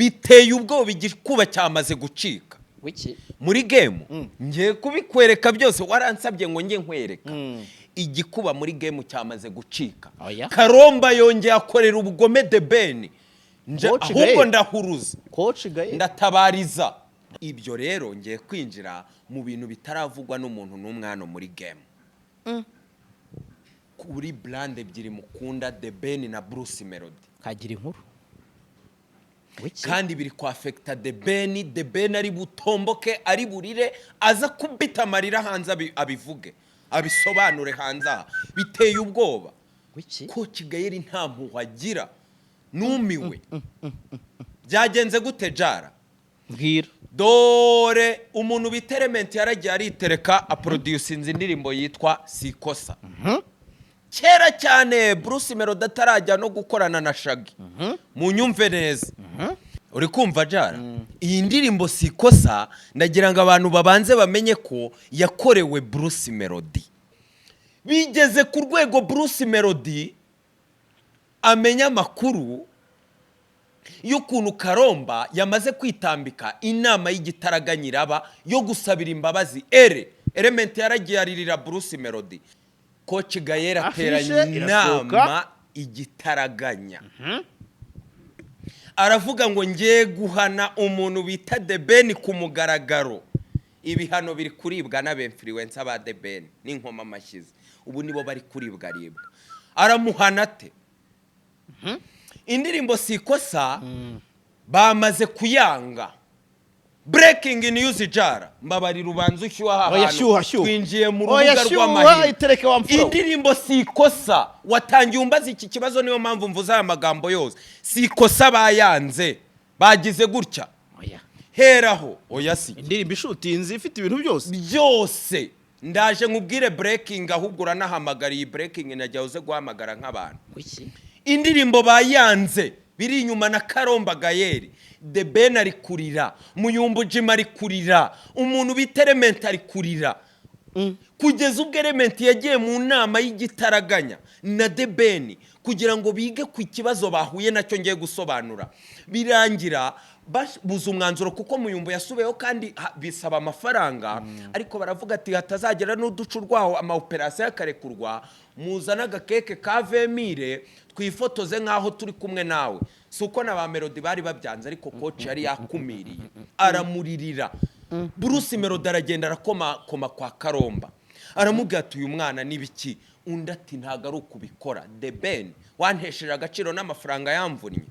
Biteye ubwoba, igikuba cyamaze gucika. Wiki? Muri game ngiye kubikwereka byose, waransabye ngo njye nkwereka. Igikuba muri game cyamaze gucika. Oya. Karomba yongeye akorera ubugome The Ben. Coach ahubwo Gael. ndahuruza. Coach Gael. Ndatabariza ibyo rero, ngiye kwinjira mu bintu bitaravugwa n'umuntu n'umwe hano muri game, kuri brand ebyiri mukunda, The Ben na Bruce Melody. Kagira inkuru. Wiki? Kandi biri kwaffecta The Ben. The Ben ari butomboke, ari burire, aza kubita amarira hanze, abivuge, abisobanure hanze aha. Biteye ubwoba. Wiki? Coach Gael nta mpuhwe agira, numiwe. Byagenze gute, Jara? Mbwira. Dore umuntu bita Element yaragiye aritereka, aproducinze indirimbo yitwa Sikosa kera cyane, Bruce Melody atarajya no gukorana na Shaggy. Munyumve neza, uri kumva, Jara? Iyi ndirimbo Sikosa, ndagira ngo abantu babanze bamenye ko yakorewe Bruce Melody. Bigeze ku rwego Bruce Melody amenya amakuru y'ukuntu Karomba yamaze kwitambika inama y'igitaraganyiraba yo gusabira imbabazi ere Element. Yaragiye aririra Bruce Melody. Coach Gael ateranya Affiche irasohoka. inama igitaraganya, aravuga ngo ngiye guhana umuntu bita The Ben ku mugaragaro. Ibihano biri kuribwa n'abainfluencer ba The Ben n'inkoma amashyize, ubu nibo bari kuribwa ribwa. Aramuhana ate? Indirimbo Si Ikosa bamaze kuyanga. Breaking news, Jara, mbabarira ubanza ushyuha aha Oya, hantu. shyuha, shyuha. Twinjiye mu Oya, rubuga shyuha, rw'amahina. itereke wa mfura we. Indirimbo Si Ikosa, watangiye umbaza iki kibazo, niyo mpamvu mvuze aya magambo yose. Si Ikosa bayanze, bagize gutya. Oya. Heraho, oya si. Indirimbo ishutinze, ifite ibintu byose. Byose ndaje nkubwire breaking. Ahubwo uranahamagara iyi breaking, najya uze guhamagara nk'abantu. Wiki? Indirimbo bayanze biri inyuma na Karomba Gael. The Ben ari kurira, Muyumbu Jim ari kurira, umuntu bita Element ari kurira, kugeza ubwo Element yagiye mu nama y'igitaraganya na The Ben kugira ngo bige ku kibazo bahuye nacyo ngiye gusobanura. Birangira babuze umwanzuro, kuko Muyumbu yasubiyeho kandi bisaba amafaranga. Ariko baravuga ati hatazagera n'uducu rwaho, ama operation akarekurwa, muzane agakeke ka 20 mille twifotoze nk'aho turi kumwe nawe. Si uko na ba Melody bari babyanze, ariko coach yari yakumiriye, aramuririra. Bruce Melody aragenda arakomakoma kwa Karomba, aramubwira ati uyu mwana ni biki? Undi ati ntabwo ari ukubikora, The Ben wantesheje agaciro n'amafaranga yamvunnye.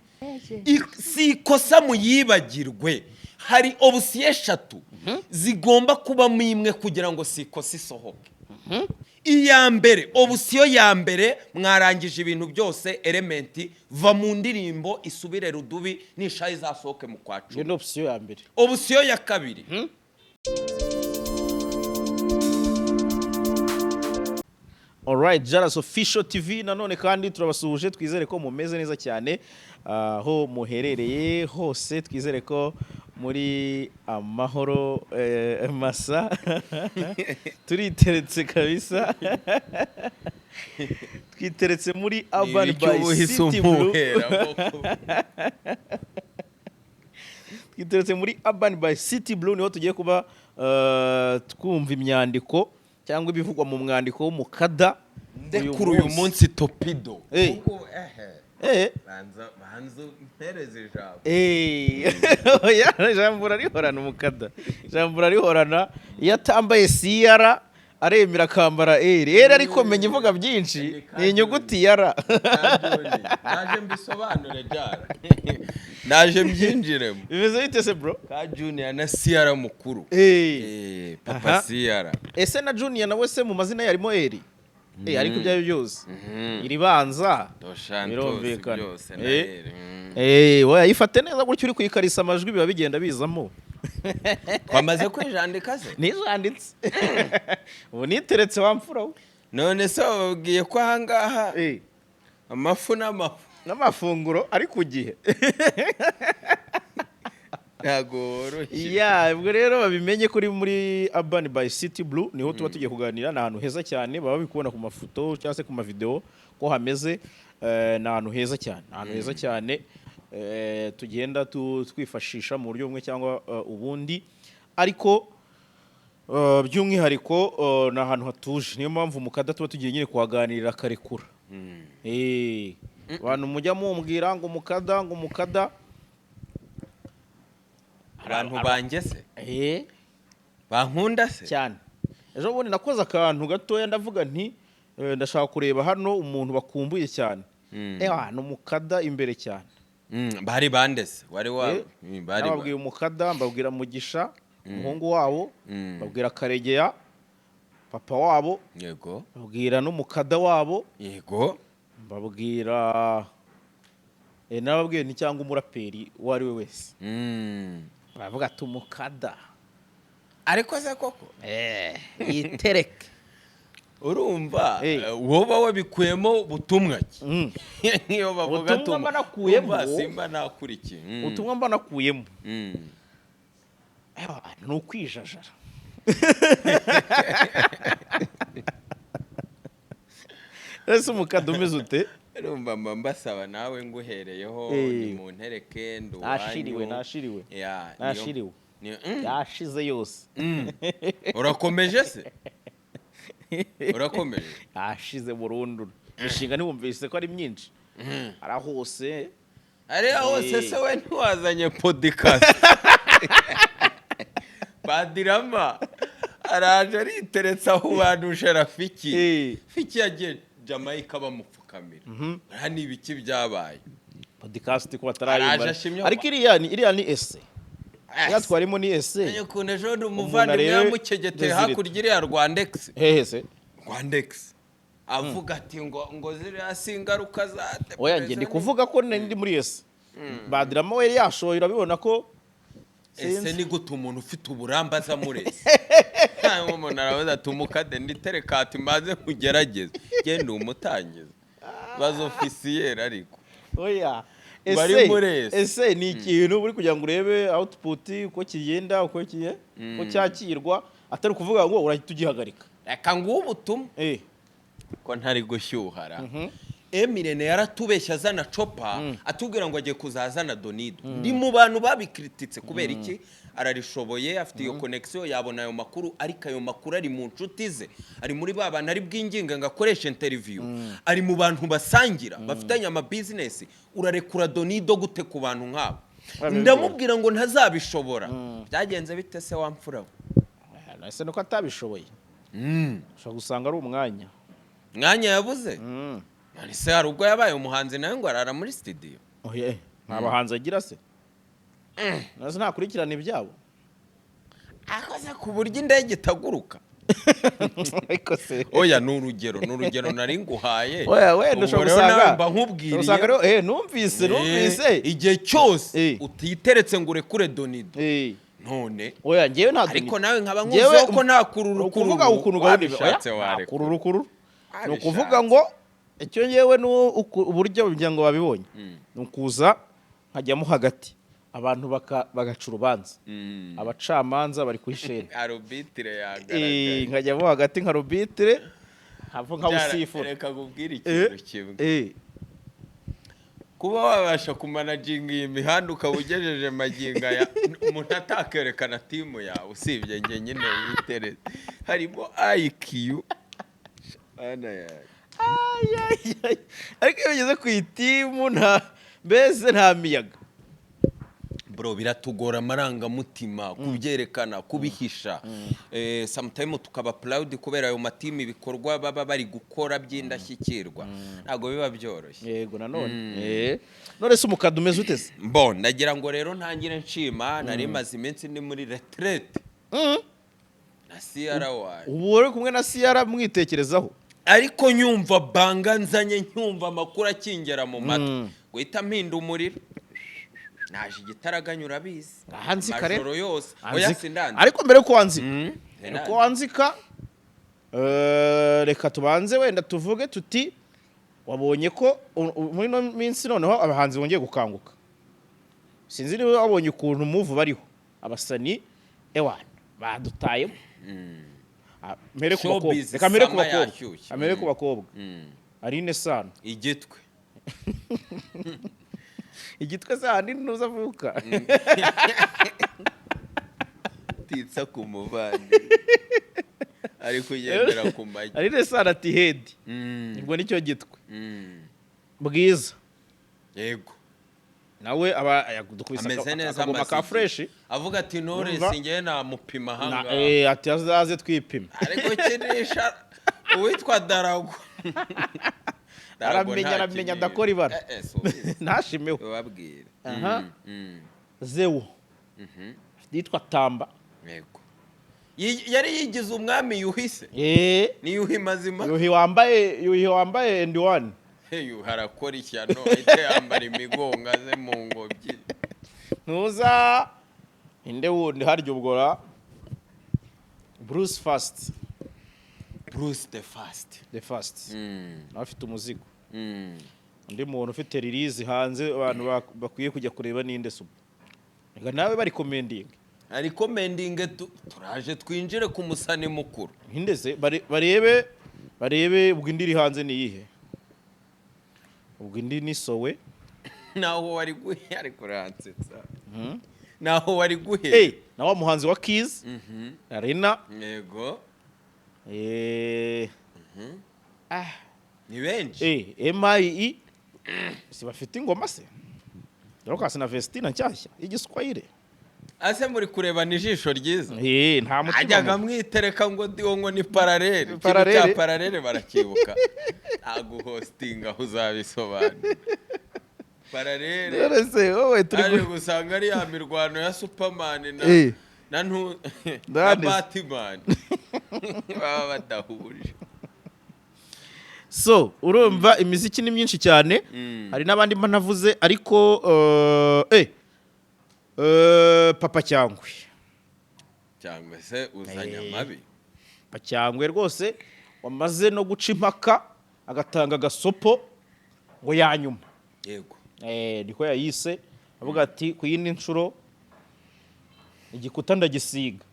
Si ikosa muyibagirwe. Hari option eshatu zigomba kubamo imwe kugira ngo si ikosa isohoke. Iya mbere, option ya mbere, mwarangije ibintu byose, Element va mu ndirimbo, isubire rudubi, nishaye izasohoke mu kwa Iyo 10. ni option ya mbere. Option ya kabiri, Alright, Jaras Official TV, nanone kandi turabasuhuje, twizere ko mumeze neza cyane aho muherereye hose, twizere ko muri amahoro masa. Turiteretse kabisa, twiteretse muri Urban by City Blue. Twiteretse muri Urban by City Blue, niho tugiye kuba twumva imyandiko cyangwa ibivugwa mu mwandiko w'umukada. Ndekura uyu munsi topido. Ubwo, ehe. Banza banza mpereze ijambo. Oya, ijambo urarihorana umukada, ijambo urarihorana. Iyo atambaye siyara aremera akambara eri eri, ariko menya ivuga byinshi ni inyuguti ya ra. Naje mbisobanure, Jara, naje mbyinjiremo. Bimeze bite se, bro? Ka Junior na Siyara mukuru. Papa. Siyara. Ese na Junior nawe se mu mazina ye harimo eri? Ariko ibyo ari byo byose, iribanza Doshantos. birumvikana. Byose na eri. Oya, yifate neza gutyo, uri kuyikarisa amajwi biba bigenda bizamo. Twamaze kwijandika se? Nijanditse ubu, niteretse wa mfura we. None se bababwiye ko ahangaha amafu n'amafu n'amafunguro ari ku gihe? Ntabwo woroshye. Ya, ubwo rero babimenye kuri muri Urban by City Blue niho tuba tugiye kuganira. Ni ahantu heza cyane, baba babikubona ku mafoto cyangwa se ku mavideo ko hameze. Ni ahantu heza cyane, ni ahantu heza cyane. tugenda twifashisha mu buryo bumwe cyangwa ubundi, ariko by'umwihariko ni ahantu hatuje. Niyo mpamvu mukada tuba tugiye nyine kuhaganirira akarekura. Abantu mujya mumbwira ngo mukada, ngo mukada. Abantu banjye se bankunda se? Cyane. Ejo bundi nakoze akantu gatoya, ndavuga nti ndashaka kureba hano umuntu bakumbuye cyane. Ewa, ni umukada imbere cyane. Bari bande se wari wa bari Nababwiye umukada, mbabwira Mugisha umuhungu wabo, mbabwira Karegeya papa wabo, mbabwira n'umukada wabo, mbabwira nababwiye ni cyangwa umuraperi uwo ari we wese. Baravuga ati umukada. Ariko se koko yitereke. Urumva, woba wabikuyemo butumwa ki? Nk'iyo bavuga Ubutumwa mba nakuyemo. Urumva simba nakurikiye. Ubutumwa mba nakuyemo, ewa, ni ukwijajara. Ese umukada umeze ute? Urumva mba mbasaba nawe nguhereyeho, ni mu ntereke ndi Nashiriwe. uwanyu. Nashiriwe. Ya, Nashiriwe. Yashize yose. Urakomeje se? Urakomeje? Yashize burundu. Imishinga ntiwumvise ko ari myinshi ari hose? Ariya hose se we ntiwazanye podcast? Badirama araje ariteretse aho ubanduje Rafiki. Fiki yagiye Jamaica bamupfukamira. Hano ni ibiki byabaye? Podcast ko batarayumva. Araje ashimye. Ariko iriya ni ese, iriya twarimo ni ese. Menye ukuntu ejo bundi umuvandimwe arebe yamukegeteye Desire. hakurya iriya Rwandex. Hehe se? Rwandex avuga ati ngo ziriya si ingaruka za Oya, njye ndi kuvuga ko nari ndi muri ese. Badirama we yari yashoye, urabibona ko Ese sinzi. ni gute umuntu ufite uburambe aza murese? Cyangwa umuntu arabaza ati umukade nditereka, ati mbanze nkugerageze, genda umutangiza baza ofisiyeri ariko. Oya. Bari Ese muri ese. Ese ni ikintu uri kugira ngo urebe output uko kigenda, uko kiye, uko cyakirwa, atari ukuvuga ngo urahita ugihagarika. Reka nguhe ubutumwa ko ntari gushyuhara. Emirene yaratubeshya azana copa, atubwira ngo agiye kuzazana Donido. Ndi mu bantu babikrititse. Kubera iki? Ararishoboye, afite iyo connection, yabona ayo makuru, ariko ayo makuru ari mu nshuti ze, ari muri ba bantu ari bwinginga ngo akoreshe interview, ari mu bantu basangira bafitanye ama business. Urarekura Donido gute ku bantu nk'abo? Ndamubwira ngo ntazabishobora. Byagenze bite se wa mfura we? Ese nuko atabishoboye? Ushobora gusanga ari umwanya. Mwanya yabuze. None se hari ubwo yabaye umuhanzi nawe ngo arara muri studio? Oya, nta bahanzi agira se? Nazo ntakurikirana ibyabo. Akoze ku buryo indege itaguruka. Ariko se Oya, ni urugero nari nguhaye. Oya, wenda Ubwo ushobora rero gusanga nawe mba nkubwiriye. Ushobora gusanga rero numvise numvise. Igihe cyose utiteretse ngo urekure Donido none. Oya, njyewe nta Ariko nawe nkaba Njyewe nkuzeho ko nta kururu. Ukuvuga ukuntu gahunda Wabishatse oya, nta warekura. kururu. Ni Wabishatse. ukuvuga ngo icyo ngewe ni uburyo kugira ngo babibonye, ni ukuza nkajyamo hagati, abantu bagaca urubanza. Abacamanza bari kuri shene. Arbitre yagaragaye. Nkajyamo hagati nka arbitre, nkava nkawusifura. Reka nkubwire ikintu kimwe. Kuba wabasha kumanaginga iyi mihanda ukaba ugejeje magingo aya, umuntu atakerekana team yawe usibye njye nyine witeretse, harimo IQ. Mana yanjye. Ay, ay, ay. Ariko iyo ugeze ku iteam nta mbese nta miyaga. Bro, biratugora amarangamutima kubyerekana, kubihisha. Sometime tukaba proud kubera ayo mateam, ibikorwa baba bari gukora by'indashyikirwa. Ntabwo biba byoroshye. Yego, nanone none se umukada umeze ute se? Bon, ndagira ngo rero ntangire nshima. Nari maze iminsi ndi muri retraite na CRY. Ubu uri kumwe na CR mwitekerezaho? Ariko nyumva banga nzanye, nyumva amakuru akingera mu matwi, guhita mpinda umuriro, naje igitaraganya, urabizi. Aha nzika rero. Amajoro yose oya. Anzika. Sindanze. Ariko mbere yuko wanzika, Sindanze. uko wanzika, reka tubanze wenda tuvuge tuti wabonye ko muri ino minsi noneho abahanzi bongeye gukanguka. Sinzi niba wabonye ukuntu move bariho abasani, ewana badutayemo. Ah, mpere ku bakobwa. Showbiz Reka mpere ku summer bakobwa. yashyushye. Mpere ku bakobwa. Aline Sano. Igitwe. Igitwe se handi ntuza avuka? Titsa ku muvandimwe ari kugendera ku magi. Alyn Sano ati head. Ubwo nicyo Gitwe. Bwiza. Yego. Nawe aba dukubise Ameze neza. akagoma ka Amaze fresh. igihe. Avuga ati Knowless Urumva? ngewe namupima ahangaha. Ati azaze twipime. Ariko kinisha uwitwa Darago. Darago Aramenya, nta aramenya, kinisha. Ndakora ibara. Si ubizi. Ntashimeho. Ubabwire. Aha. Zewo yitwa Tamba. Yego. Yari yigize umwami Yuhise. Ni Yuhi mazima. Yuhi wambaye and one. Yuhi arakora ishyano, ahita yambara imigongo aze mu ngobyi. Ntuza inde wundi harya ubwo ra Bruce Fast. Bruce the Fast. The Fast nawe afite umuzigo. Undi muntu ufite release hanze abantu bakwiye kujya kureba ninde suba? Reka nawe bari commending. Ariko mendinge turaje twinjire ku musani mukuru. Ninde se? Barebe ubwo indi iri hanze ni iyihe? Ubwo indi ni Sowe. Naho wari guhe, ariko uransetsa, naho wari guhe. Hey, na wa muhanzi wa Keys Arena. Yego. Ni benshi. MIE si bafite ingoma se? Dorcas na Vestina nshyashya y'igiswahili. Ase muri kurebana ijisho ryiza. Nta mutima Ajyaga mubi. mwitereka ngo ndiwo ngo ni parallèle. Ikintu Parallèle. cya parallèle barakibuka, ntaguhostinga aho uzabisobanura parallèle. None se wowe turi Aje gusanga ari ya mirwano ya Superman na na ntu na Ndani. Batman baba badahuje. So urumva imiziki ni myinshi cyane. Hari n'abandi mba navuze, ariko Papa Cyangwe. Cyangwa se uzanye amabi. Papa Cyangwe rwose wamaze no guca impaka, agatanga agasopo ngo ya nyuma. Niko yayise, avuga ati ku yindi nshuro igikuta ndagisiga.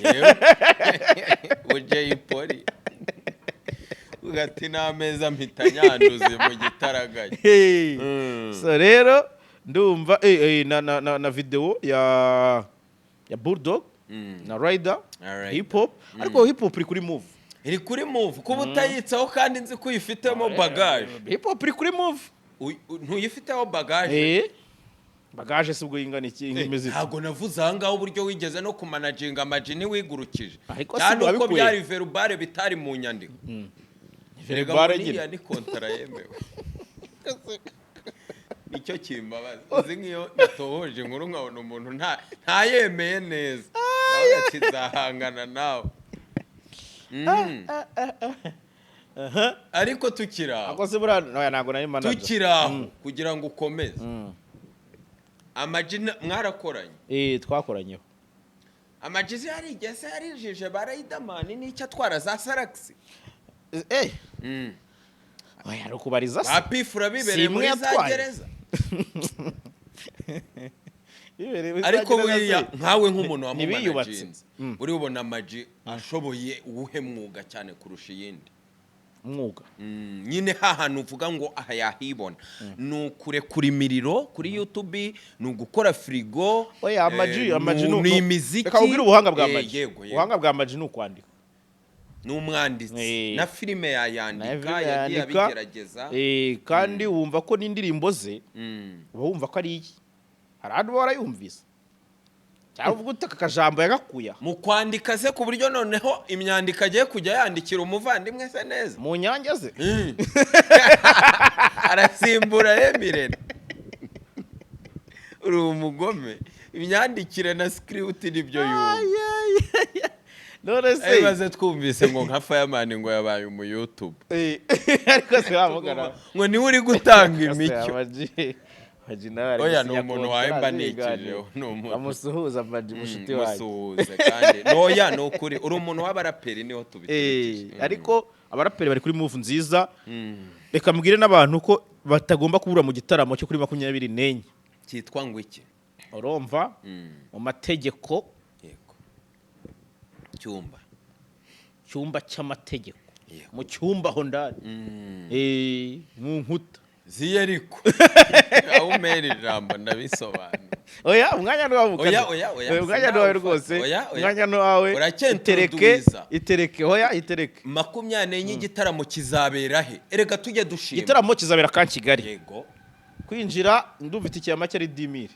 Yewe, Jay Polly ugati n'ameza mpita nyanduze mu gitaraganya. Hey. So rero ndumva na video ya Bulldog na Rider. Alright. Hip hop, ariko hip hop iri kuri move. Iri kuri move, kuba utayitsaho kandi nzi ko uyifitemo bagage. Hip hop iri kuri move. Ntuyifiteho bagage? Bagage si ubwo ingana iki, imeze ite? Ntabwo navuze aha ngaho uburyo wigeze no kumanaginga amaji ntiwigurukije. Ariko si Cyane uko wabikuye. byari verbal, bitari mu nyandiko. Erega Verbal ngo nyine. niriya ni kontara yemewe, nicyo kimbabaza. Uzi nk'iyo natohoje inkuru nkabona umuntu ntayemeye neza, nawe ati nzahangana nawe. Ariko tukiri aho, Ako se buriya no, ntabwo nari manager. Tukiri aho kugira ngo ukomeze, amaji mwarakoranye? Twakoranyeho. Amaji se yarigeze yarijije ba Riderman n'icyo atwara za Salax? Oya, ari ukubariza se. Ba Pifura bibereye Si imwe muri za yatwaye. gereza. Bibereye muri za Ariko gereza buriya se. nkawe nk'umuntu Ntibiyubatse. wamumanaginze, uri ubona Amaji ashoboye uwuhe mwuga cyane kurusha iyindi? Umwuga? Nyine hahantu uvuga ngo aha yahibona ni ukurekura imiriro kuri YouTube, ni ugukora firigo? Oya, Amaji, Amaji ni imiziki? Reka nkubwire ubuhanga bwa Amaji. Yego. Ubuhanga bwa Amaji ni ukwandika. Ni umwanditsi. Na filime Na yayandika. filime Yagiye yandika. abigerageza. Kandi wumva ko n'indirimbo ze uba wumva ko ari iye. Hari ahandi uba warayumvise cyangwa uvuga uti aka kajambo yagakuye aha. Mu kwandika se, ku buryo noneho imyandiko agiye kujya yandikira umuvandimwe se neza? Mu nyange ze. Arasimbura Emirene. Uri umugome. Imyandikire na script nibyo yumva. None se Maze twumvise ngo nka Fireman ngo yabaye umu YouTube. Ariko se wamugana Ngo niwe uri gutanga imicyo. Amaji, Amaji nawe ari Oya, ni gusinya umuntu kontara wahemba z'ibiganiro. nikijeho, ni umuntu. Bamusuhuza Amaji mushuti wanjye. Musuhuze kandi noya ni ukuri uri umuntu w'abaraperi, niho tubiturukije. Ariko abaraperi bari kuri move nziza. Reka mbwire n'abantu ko batagomba kubura mu gitaramo cyo kuri 24. Cyitwa ngo iki? Urumva, mu mategeko. Yego, cyumba. Cyumba cy'amategeko. Yego. Mu cyumba aho ndani, mu nkuta. Ziyeriko aho umera ijambo ndabisobanura. Oya, umwanya ni wawe. Oya, oya, oya, Umwanya ni wawe sinawufata. rwose. Oya, oya. Umwanya ni wawe. Itereke. Uracyintroduwiza. Itereke, oya, itereke. 24 igitaramo kizabera he? Erega tujye dushima. Igitaramo kizabera ka Kigali. Kwinjira ndumva itike ya make ari 10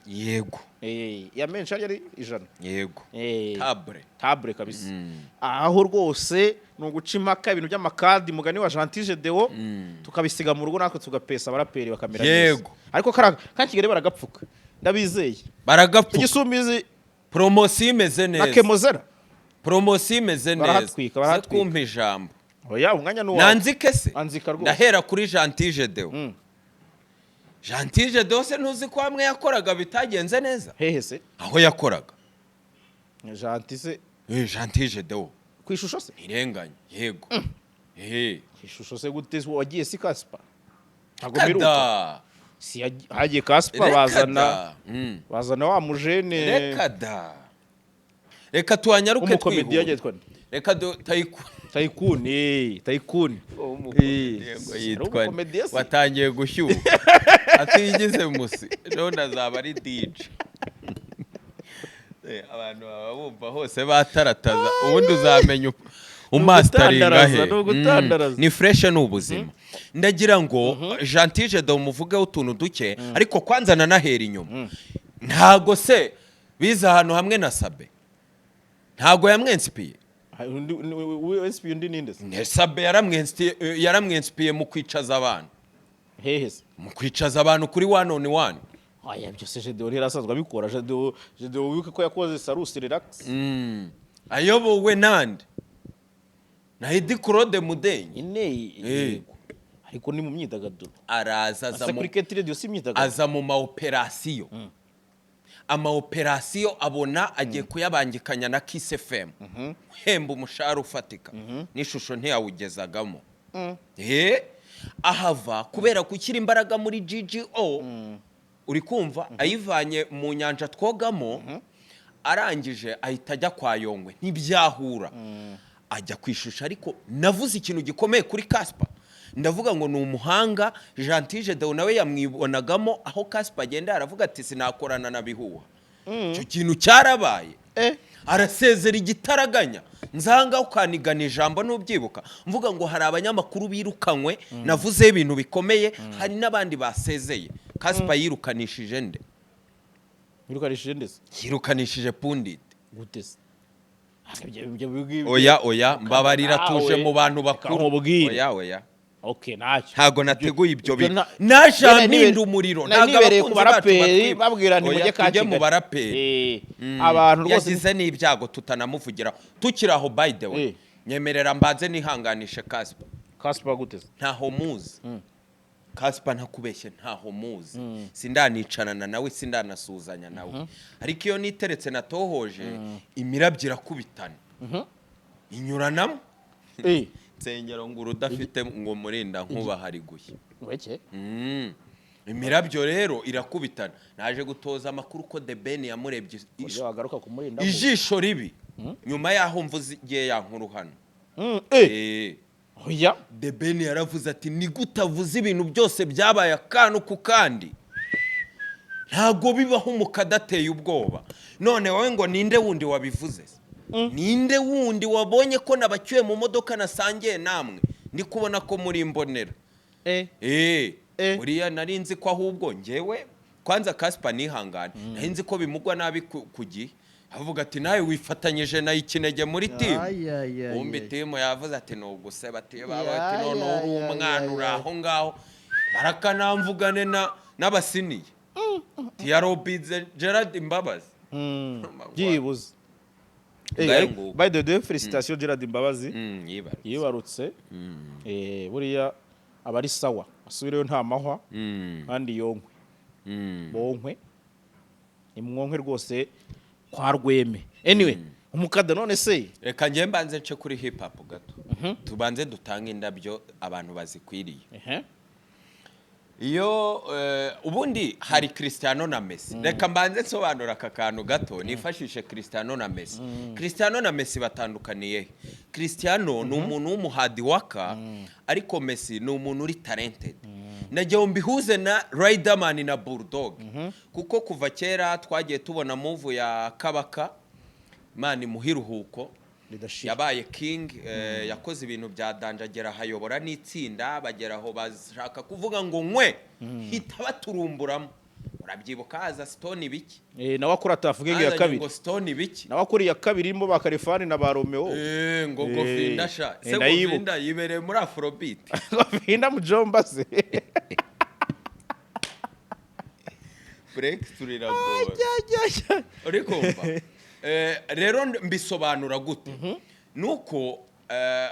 000. Ya menshi ari 100. Table. Table kabisa. Aho rwose ni uguca impaka, ibintu by'amakadi, mugani wa Gentile Deo, tukabisiga mu rugo, natwe tugapesa abaraperi bakamera neza. Ariko kariya ka Kigali baragapfuka, ndabizeye. Baragapfuka. Igisumizi. Poromosiyo imeze Na neza. Kemozera. Poromosiyo imeze neza. Barahatwika, Se barahatwika. kumpa ijambo. Oya, umwanya ni uwawe. Nanzike se? Anzika rwose. Ndahera kuri Gentile Deo. Gentile Deo se, ntuzi ko hamwe yakoraga bitagenze neza? Hehe se? Aho yakoraga. Gentil se? Gentile Deo. Ku ishusho se? Ntirenganye, yego. Ku ishusho se gute? Wagiye si Kaspa? Ntabwo mperuka. Kada. Si hagiye Kaspa, Reka bazana da. Bazana wa mujene. Reka da, reka tuhanyaruke. W'umukomediya. Twihute. Yitwa nde? Reka du tayiku. Tayikuni, Tayikuni. Yego, Ari yitwa umukomediya se? Watangiye gushyuha, atigize musi none azaba ari DJ. Abantu baba bumva hose batarataza, ubundi uzamenya umasitaringa he. Ni ugutandaraza. Ni fresh, ni ubuzima. Ndagira ngo Gentile Deo muvugeho utuntu duke, ariko kwanza nanahera inyuma. Ntago se bize ahantu hamwe na Sabe? Ntago yamwensipiye? Undi undi ninde se? Ne, Sabe yaramwensipiye mu kwicaza abantu. Hehe se? Mu kwicaza abantu kuri one on one. Aya byose Gedeon yari asanzwe abikora. Gedeon, Gedeon, wibuke ko yakoze Salus Relax. Ayobowe nande? Na Edi Claude Mudenyi. Nyine. Yego, ariko ni mu myidagaduro. Araza aza Asa mu kuri KT Radio si imyidagaduro? Aza mu maoperasiyo, amaoperasiyo abona agiye kuyabangikanya na Kiss FM, uhemba umushahara ufatika, n'ishusho ntiyawugezagamo. Ahava kubera gushyira imbaraga muri GGO, uri kumva, ayivanye mu nyanja twogamo. Arangije ahita ajya kwa Yongwe, ntibyahura, ajya kwishusha. Ariko navuze ikintu gikomeye kuri Kaspa, ndavuga ngo ni umuhanga. Gentile Deo nawe yamwibonagamo. Aho Kaspa agenda aravuga ati: "Sinakorana na Bihuha." Icyo kintu cyarabaye. Arasezera igitaraganya. Nzanga ukanigana ijambo, n'ubyibuka mvuga ngo hari abanyamakuru birukanywe, navuzeho ibintu bikomeye, hari n'abandi basezeye. Kaspa yirukanishije nde? Yirukanishije ndetse? Yirukanishije Pundit. Gute se? Ibyo Oya, oya, mbabarira, tuje Nawe, mu bantu bakuru. nkubwire. Oya, oya. Okay, ntacyo. Ntago nateguye ibyo bintu. Naje Naje mpinda umuriro. nari Ntabwo nibereye ku abakunzi bacu baraperi, batwiba. babwira nti Oya, mujye ka tujye mu Kigali. baraperi. Abantu rwose. Yagize n'ibyago tutanamuvugira. Tukiri aho, by the way, nyemerera mbanze nihanganishe Kaspa. Kaspa gute se? Ntaho muzi Kaspa, ntakubeshye, ntaho muzi, sindanicarana nawe, sindanasuhuzanya nawe, ariko iyo niteretse natohoje, imirabyo irakubitana, inyuranamo. Nsengero ngo urudafite ngo murinda nkuba hari gushya. Weke. Imirabyo rero irakubitana. Naje gutoza amakuru ko The Ben yamurebye Uburyo wagaruka kumurinda ijisho ribi nyuma y'aho mvuze igihe ya nkuru hano. Oya. The Ben yaravuze ati: "Ni gute avuze ibintu byose byabaye akantu ku kandi? Ntabwo bibaho, umukadateye ubwoba." None wowe ngo ninde wundi wabivuze? Ninde wundi wabonye ko nabacyuye mu modoka, nasangiye namwe, ndi kubona ko muri imbonera? Uriya nari nzi ko ahubwo ngewe kwanza Kaspa nihangane, nari nzi ko bimugwa nabi ku gihe, avuga ati: "Nawe wifatanyije na ikinege muri timu." Ay, ay, ay, Wumva ay. timu yavuze ati: "Ni uguseba." Ati baba ati: Ya, "None ya, uri ya, umwana ya, uri ya. aho ngaho." Barakanamvugane na n'abasiniye tiyarobize Gerard Imbabazi. Byibuze. Ngayo nguko. By the way, félicitations Gerard Imbabazi. Yibarutse. Yibarutse. Buriya aba ari sawa, asubireyo nta mahwa. Kandi yonkwe. Bonkwe, nimwonkwe rwose kwa Rweme. Anyway, umukada none se? Reka njye mbanze nce kuri hip hop gato, tubanze dutange indabyo abantu bazikwiriye. Iyo ubundi hari Cristiano na Messi. Reka mbanze nsobanura aka kantu gato nifashishe Cristiano na Messi. Cristiano na Messi batandukaniye he? Cristiano ni umuntu w'umu hard worker, ariko Messi ni umuntu uri talented. Nagira ngo mbihuze na Riderman na Bulldog, kuko kuva kera twagiye tubona move ya Kabaka, Imana imuhe iruhuko ridashira. Yabaye king, yakoze ibintu bya danger, agera ahayobora n'itsinda, bagera aho bashaka kuvuga ngo nkwe hita baturumburamo. Urabyibuka haza Stone ibiki? Nawe akora Tuff Gang ya Hazanye kabiri. ngo Stone ibiki? Nawe akora iya kabiri irimo ba Kalifani na ba Romeo. Ngo Govinda sha se. Ndayibuka. Govinda yibereye muri Afrobeat. Govinda mujomba se. Break turiragora, uri kumva? Rero mbisobanura gute? Nuko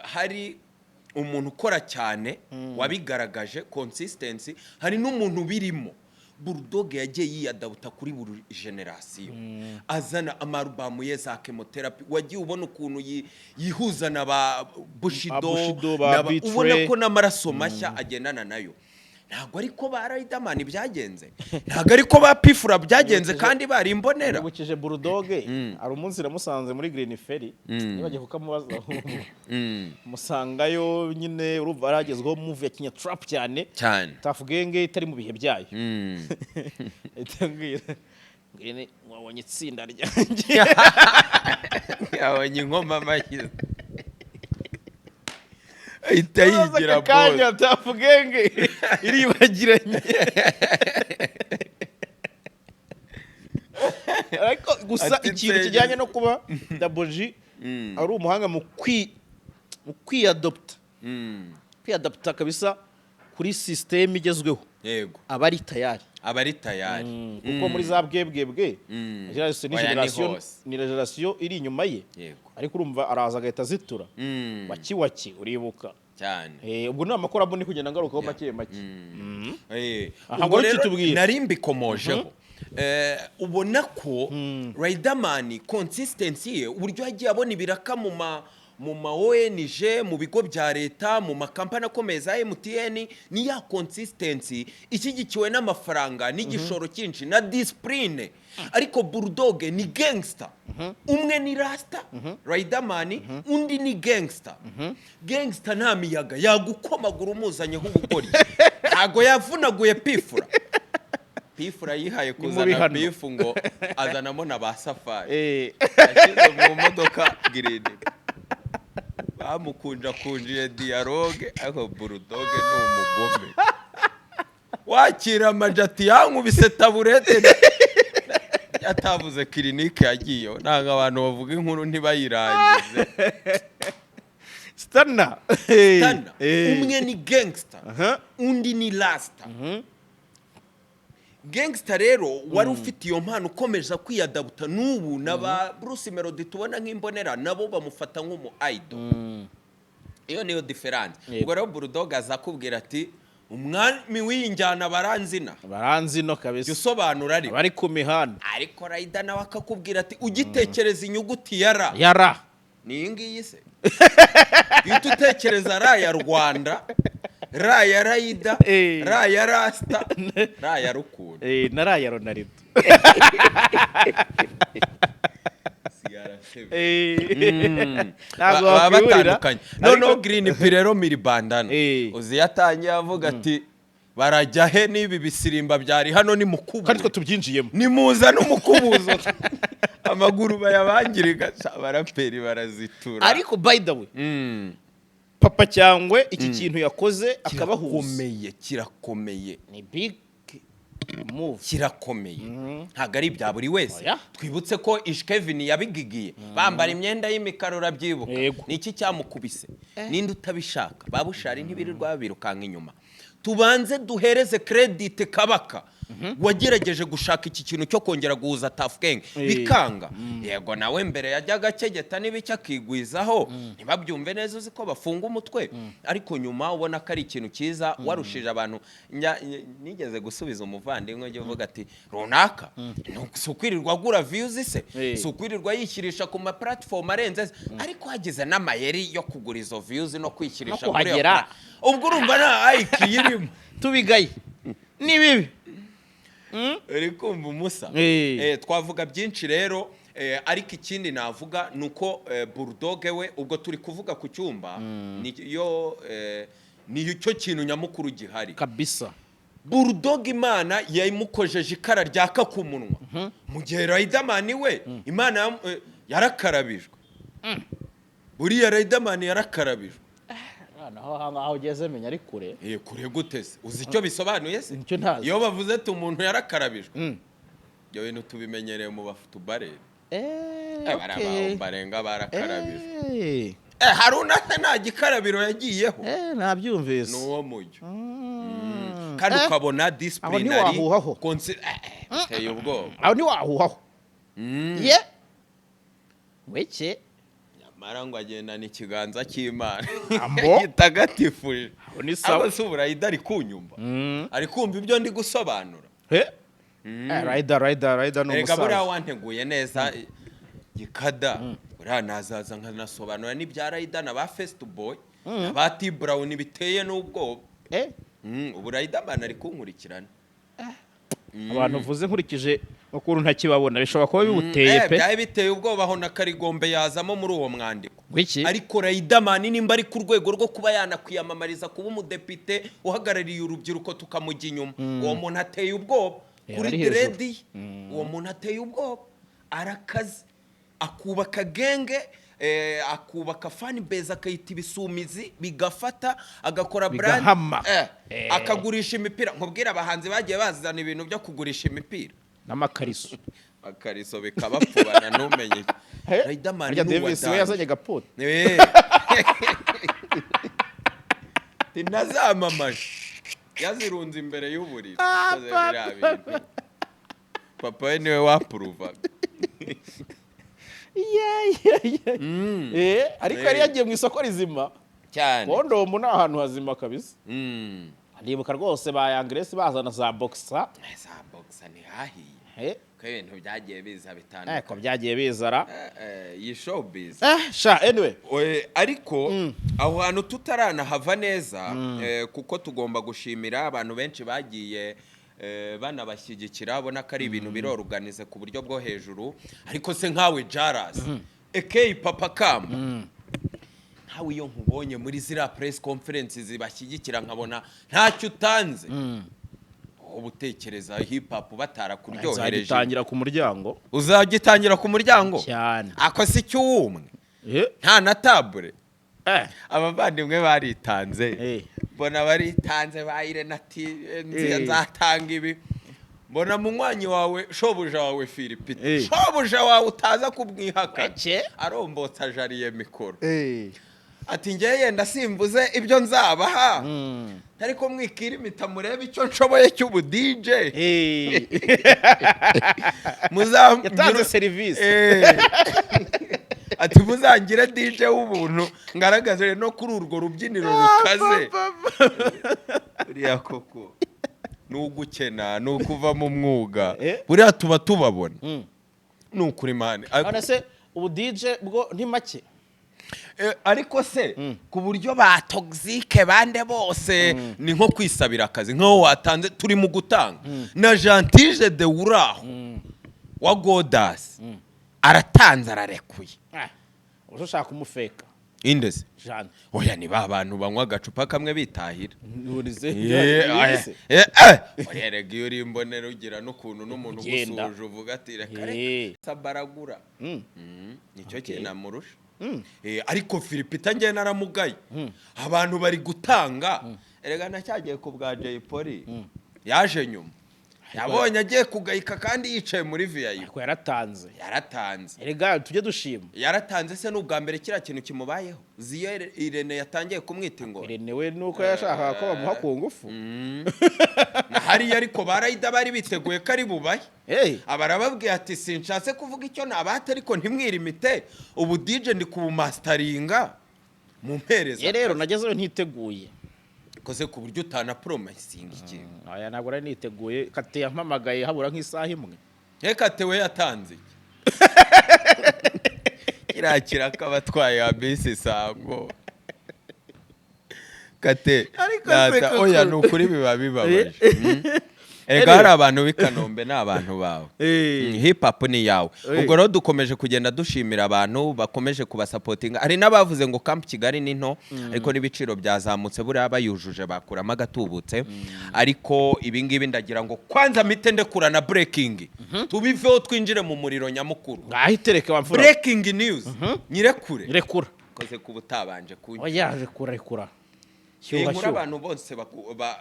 hari umuntu ukora cyane wabigaragaje consistency, hari n'umuntu ubirimo. Bulldog yagiye yiyadabuta kuri buri generation, azana ama album ye za Chemotherapy, wagiye ubona ukuntu yihuza na ba Bushido, Bushido, ba B-Threy. ubona ko n'amaraso mashya agendana nayo. Ntabwo ariko ba Riderman byagenze, ntabwo ariko ba P Fla byagenze, kandi bari imbonera. Nibukije Bulldog, hari umunsi namusanze muri Green Ferry, nibagiye kukamubaza, musangayo nyine. Urumva yaragezweho move ya kinya trap cyane, cyane. Tuff Gang itari mu bihe byayo. Ahita ambwira, "Ngwino, wabonye itsinda ryanjye?" Yabonye inkoma amashyi ahita yigira Aka kanya boss. Tuff Gang iribagiranye, ariko gusa Ati ikintu nsengero. kijyanye no kuba Double G ari umuhanga mu kwiyadopta, kwiyadapta kabisa kuri système igezweho, aba ari tayari. Aba ari tayari. Kuko muri za bwebwebwe generation ni Oya, ni generation hose. ni generation iri inyuma ye, ariko urumva araza agahita azitura. Waki waki, uribuka? Cyane. Ubwo ni ama collabo, ni kugenda ngarukaho make make. Aha, Ubwo ngo rero kitubwire. nari mbikomojeho. Ubona ko Riderman consistency ye, uburyo yagiye abona ibiraka mu ma ONG, mu bigo bya leta, mu makampani akomeye za MTN, ni ya consistency ishyigikiwe n'amafaranga n'igishoro cyinshi na discipline. Ariko Bulldog ni gangster. Umwe ni rasta Riderman, undi ni gangster. Gangster nta miyaga, yagukomagura umuzanyeho ubugoryi. Ntago yavunaguye P Fla. P Fla yihaye Ni mu kuzana bihano. beef, ngo azanamo na ba Safari, yashyize mu modoka Green, bamukunjakunjiye dialogue. Ariko Bulldog ni umugome, wakira amajati yankubise taburete, yatavuze clinique yagiyeho. Ntabwo abantu bavuga inkuru ntibayirangize. Stana. Tana. Umwe ni gangster, undi ni rasta. Gangster rero wari ufite iyo mpano, ukomeza kwiyadabuta n'ubu, na ba Bruce Melody tubona nk'imbonera nabo bamufata nk'umu idol. Iyo niyo différence. Ubwo rero Bulldog aza akubwira ati: "Umwami w'iyi njyana baranzina." Baranzi no Jya kabisa. usobanura ariko. Bari ku mihanda. Ariko Rider nawe akakubwira ati: "Ugitekereza inyuguti ya R, Yara. ni iyi ngiyi se?" Uhita utekereza R ya Rwanda, R ya Rider, R ya Rasta, R ya Rukundo. Na raya Ronaldo. CR7. Ntabwo Baba wakwihurira. batandukanye. Ariko- Noneho Green P rero miribandana, uzi yatangiye avuga ati: "Barajya he n'ibi bisirimba byari hano ni Kandi mukubure?" twe tubyinjiyemo. Nimuza n'umukubuzo, amaguru bayabangiriga. Abaraperi barazitura. Ariko by the way, Papa Cyangwe iki kintu yakoze akabahuza, Kirakomeye, kirakomeye. ni big move. Kirakomeye, ntabwo ari ibya buri wese. Oya. Twibutse ko Ish Kevin yabigigiye bambara imyenda y'imikara, urabyibuka? Yego. Ni iki cyamukubise? Ninde utabishaka? Ba Bushari ntibirirwa babirukanka inyuma. Tubanze duhereze credit Kabaka. Wagerageje gushaka iki kintu cyo kongera guhuza Tuff Gang bikanga. Yego, nawe mbere yajyaga akegeta n'ibiki akigwizaho, ntibabyumve neza, uzi ko bafunga umutwe, ariko nyuma ubona ko ari ikintu cyiza warushije abantu. Nigeze gusubiza umuvandimwe ujya uvuga ati runaka si ukwirirwa agura views se, si ukwirirwa yishyirisha ku ma platform arenze se, ariko hagize n'amayeri yo kugura izo views no kwishyirisha No kuri iyo kuhagera. Ubwo urumva nta IQ irimo. Tubigaye ni bibi. Uri kumva umusa? Twavuga byinshi rero, ariko ikindi navuga ni uko Bulldog we, ubwo turi kuvuga ku cyumba, niyo niyo cyo kintu nyamukuru gihari. Kabisa. Bulldog Imana yamukojeje ikara ryaka ku munwa, mu gihe Riderman we Imana yarakarabijwe. Buriya Riderman yarakarabijwe. Aho aho ugeze menya ari kure. Kure gute se? Uzi icyo bisobanuye se? Nicyo ntazi. Iyo bavuze ati umuntu yarakarabijwe, ibyo bintu tubimenyereye mu bafutubareri. Bariya barenga barakarabijwe. Haruna se nta gikarabiro yagiyeho? Nabyumvise. Ni uwo mujyo kandi ukabona disciplinary. Ntiwahuhaho. Biteye ubwoba. Aho ntiwahuhaho ye weke. Nyamara ngo agendana ikiganza cy'Imana Ambo. gitagatifuje. Aho ni sawa. Abo si uburayida ari kunyumva, ari kumva ibyo ndi gusobanura. Rider, Rider, Rider ni Erega buriya umusaza. Wanteguye neza gikada, buriya nazaza nkanasobanura n'ibya Rider na ba First Boy na ba T Brown, biteye n'ubwoba. Ubu Riderman ari kunkurikirana. Abantu uvuze, nkurikije ukuntu ntakibabona, bishobora kuba biwuteye pe. Byari biteye ubwoba aho na Karigombe yazamo muri uwo mwandiko. Wiki? Ariko Riderman nimba ari ku rwego rwo kuba yanakwiyamamariza kuba umudepite uhagarariye urubyiruko, tukamujya inyuma, uwo muntu ateye ubwoba. Kuri ari hejuru. dread, uwo muntu ateye ubwoba, arakaze, akubaka gang, akubaka fan base, akayita ibisumizi, bigafata, agakora brand. Bigahama. Akagurisha imipira. Nkubwira abahanzi bagiye bazana ibintu byo kugurisha imipira n'amakariso. Akariso bikabapfubana, ntumenye. Riderman Harya ni Davis we uwa yazanye gapote. Tinazamamaje, yazirunze imbere y'uburiri. Akoze biriya bintu, papa we niwe wapuruvaga. Ariko yari yagiye mu isoko rizima. Cyane. Kondomu ni ahantu hazima kabisa. Ndibuka rwose ba Yangresi bazana za boxer. Za boxer ntihahiye. Ko ibintu byagiye biza bitandukanye. Ko byagiye bizara. Iyi showbiz. Sha, anyway. Ariko aho hantu tutaranahava neza, kuko tugomba gushimira abantu benshi bagiye banabashyigikira, ubona ko ari ibintu biroruganize ku buryo bwo hejuru. Ariko se nkawe Jaras aka Papa Kamba, nkawe iyo nkubonye muri ziriya press conference zibashyigikira, nkabona ntacyo utanze, uba utekereza hip hop batarakuryohereje? Nzagitangira ku muryango. Uzagitangira ku muryango? Cyane. Ako si cy'uwumwe nta na tabure. Abavandimwe baritanze. Mbona baritanze ba Irene ati nzatanga ibi. Mbona munywanyi wawe, shobuja wawe Philipite, shobuja wawe utaza kumwihakana, Weke. arombotsa ajariye mikoro ati ngewe yenda simvuze ibyo nzabaha, ariko mwikira impita murebe icyo nshoboye cy'ubu DJ. Yatanze serivisi. Ati muzangire DJ w'ubuntu, ngaragaze no kuri urwo rubyiniro rukaze. Buriya koko ni ugukena, ni ukuva mu mwuga. Buriya tuba tubabona, ni ukuri man. None se ubu DJ bwo ni make? Ariko se ku buryo ba Toxxyk bande bose ni nko kwisabira akazi, nk'aho watanze, turi mu gutanga na Gentile de uraho wa Godas aratanze, ararekuye. Uje ushaka umufeka. Indeze? Jean. Oya, ni ba bantu banywa agacupa kamwe bitahira. Nturize. Oya, oya, erega iyo uri imbonera ugira n'ukuntu n'umuntu Ugenda. ugusuhuje uvuga ati reka reka sabaragura. Nicyo kintu amurusha. Ariko Philipita njye naramugaye, abantu bari gutanga. Erega nacyagiye ku bwa Jay Polly yaje nyuma. Yabonye agiye kugayika kandi yicaye muri VIP. Ariko yaratanze. Yaratanze. Erega tujye dushima. Yaratanze se? Ni ubwa mbere kiriya kintu kimubayeho? Ziyo Irene yatangiye kumwita ingona. Irene we nuko yashakaga ko bamuha ku ngufu. Na hariya ariko barayida bari biteguye ko ari bubahe. Hey. Aba arababwiye ati: "Sinshatse kuvuga icyo nabate, ariko ntimwirimite, ubu DJ ndi kubumasitaringa mu mpereza." Ye rero nagezeyo ntiteguye. Koze ku buryo utanapromisinga ikintu. Aya, ntabwo nari niteguye. Kate yampamagaye habura nk'isaha imwe. Reka, tewe yatanze iki? Kiriya kiraka abatwaye ya bisi sango kate. Ariko se Data, koko. Oya, ni ukuri biba bibabaje. Erega hari abantu b'i Kanombe, ni abantu bawe. Hip hop ni yawe. Ubwo rero dukomeje kugenda dushimira abantu bakomeje kubasapotinga. Hari n'abavuze ngo Camp Kigali ni nto, ariko n'ibiciro byazamutse, buriya bayujuje bakuramo agatubutse. Ariko ibi ngibi ndagira ngo kwanza mpite ndekura na breaking, tubiveho twinjire mu muriro nyamukuru. Ngaho itereke wamfura. Breaking news nyirekure. Rekura. Koze kuba utabanje kunywa. Oya, rekura, rekura. Iyi Shyuha nkuru shyuha. abantu bose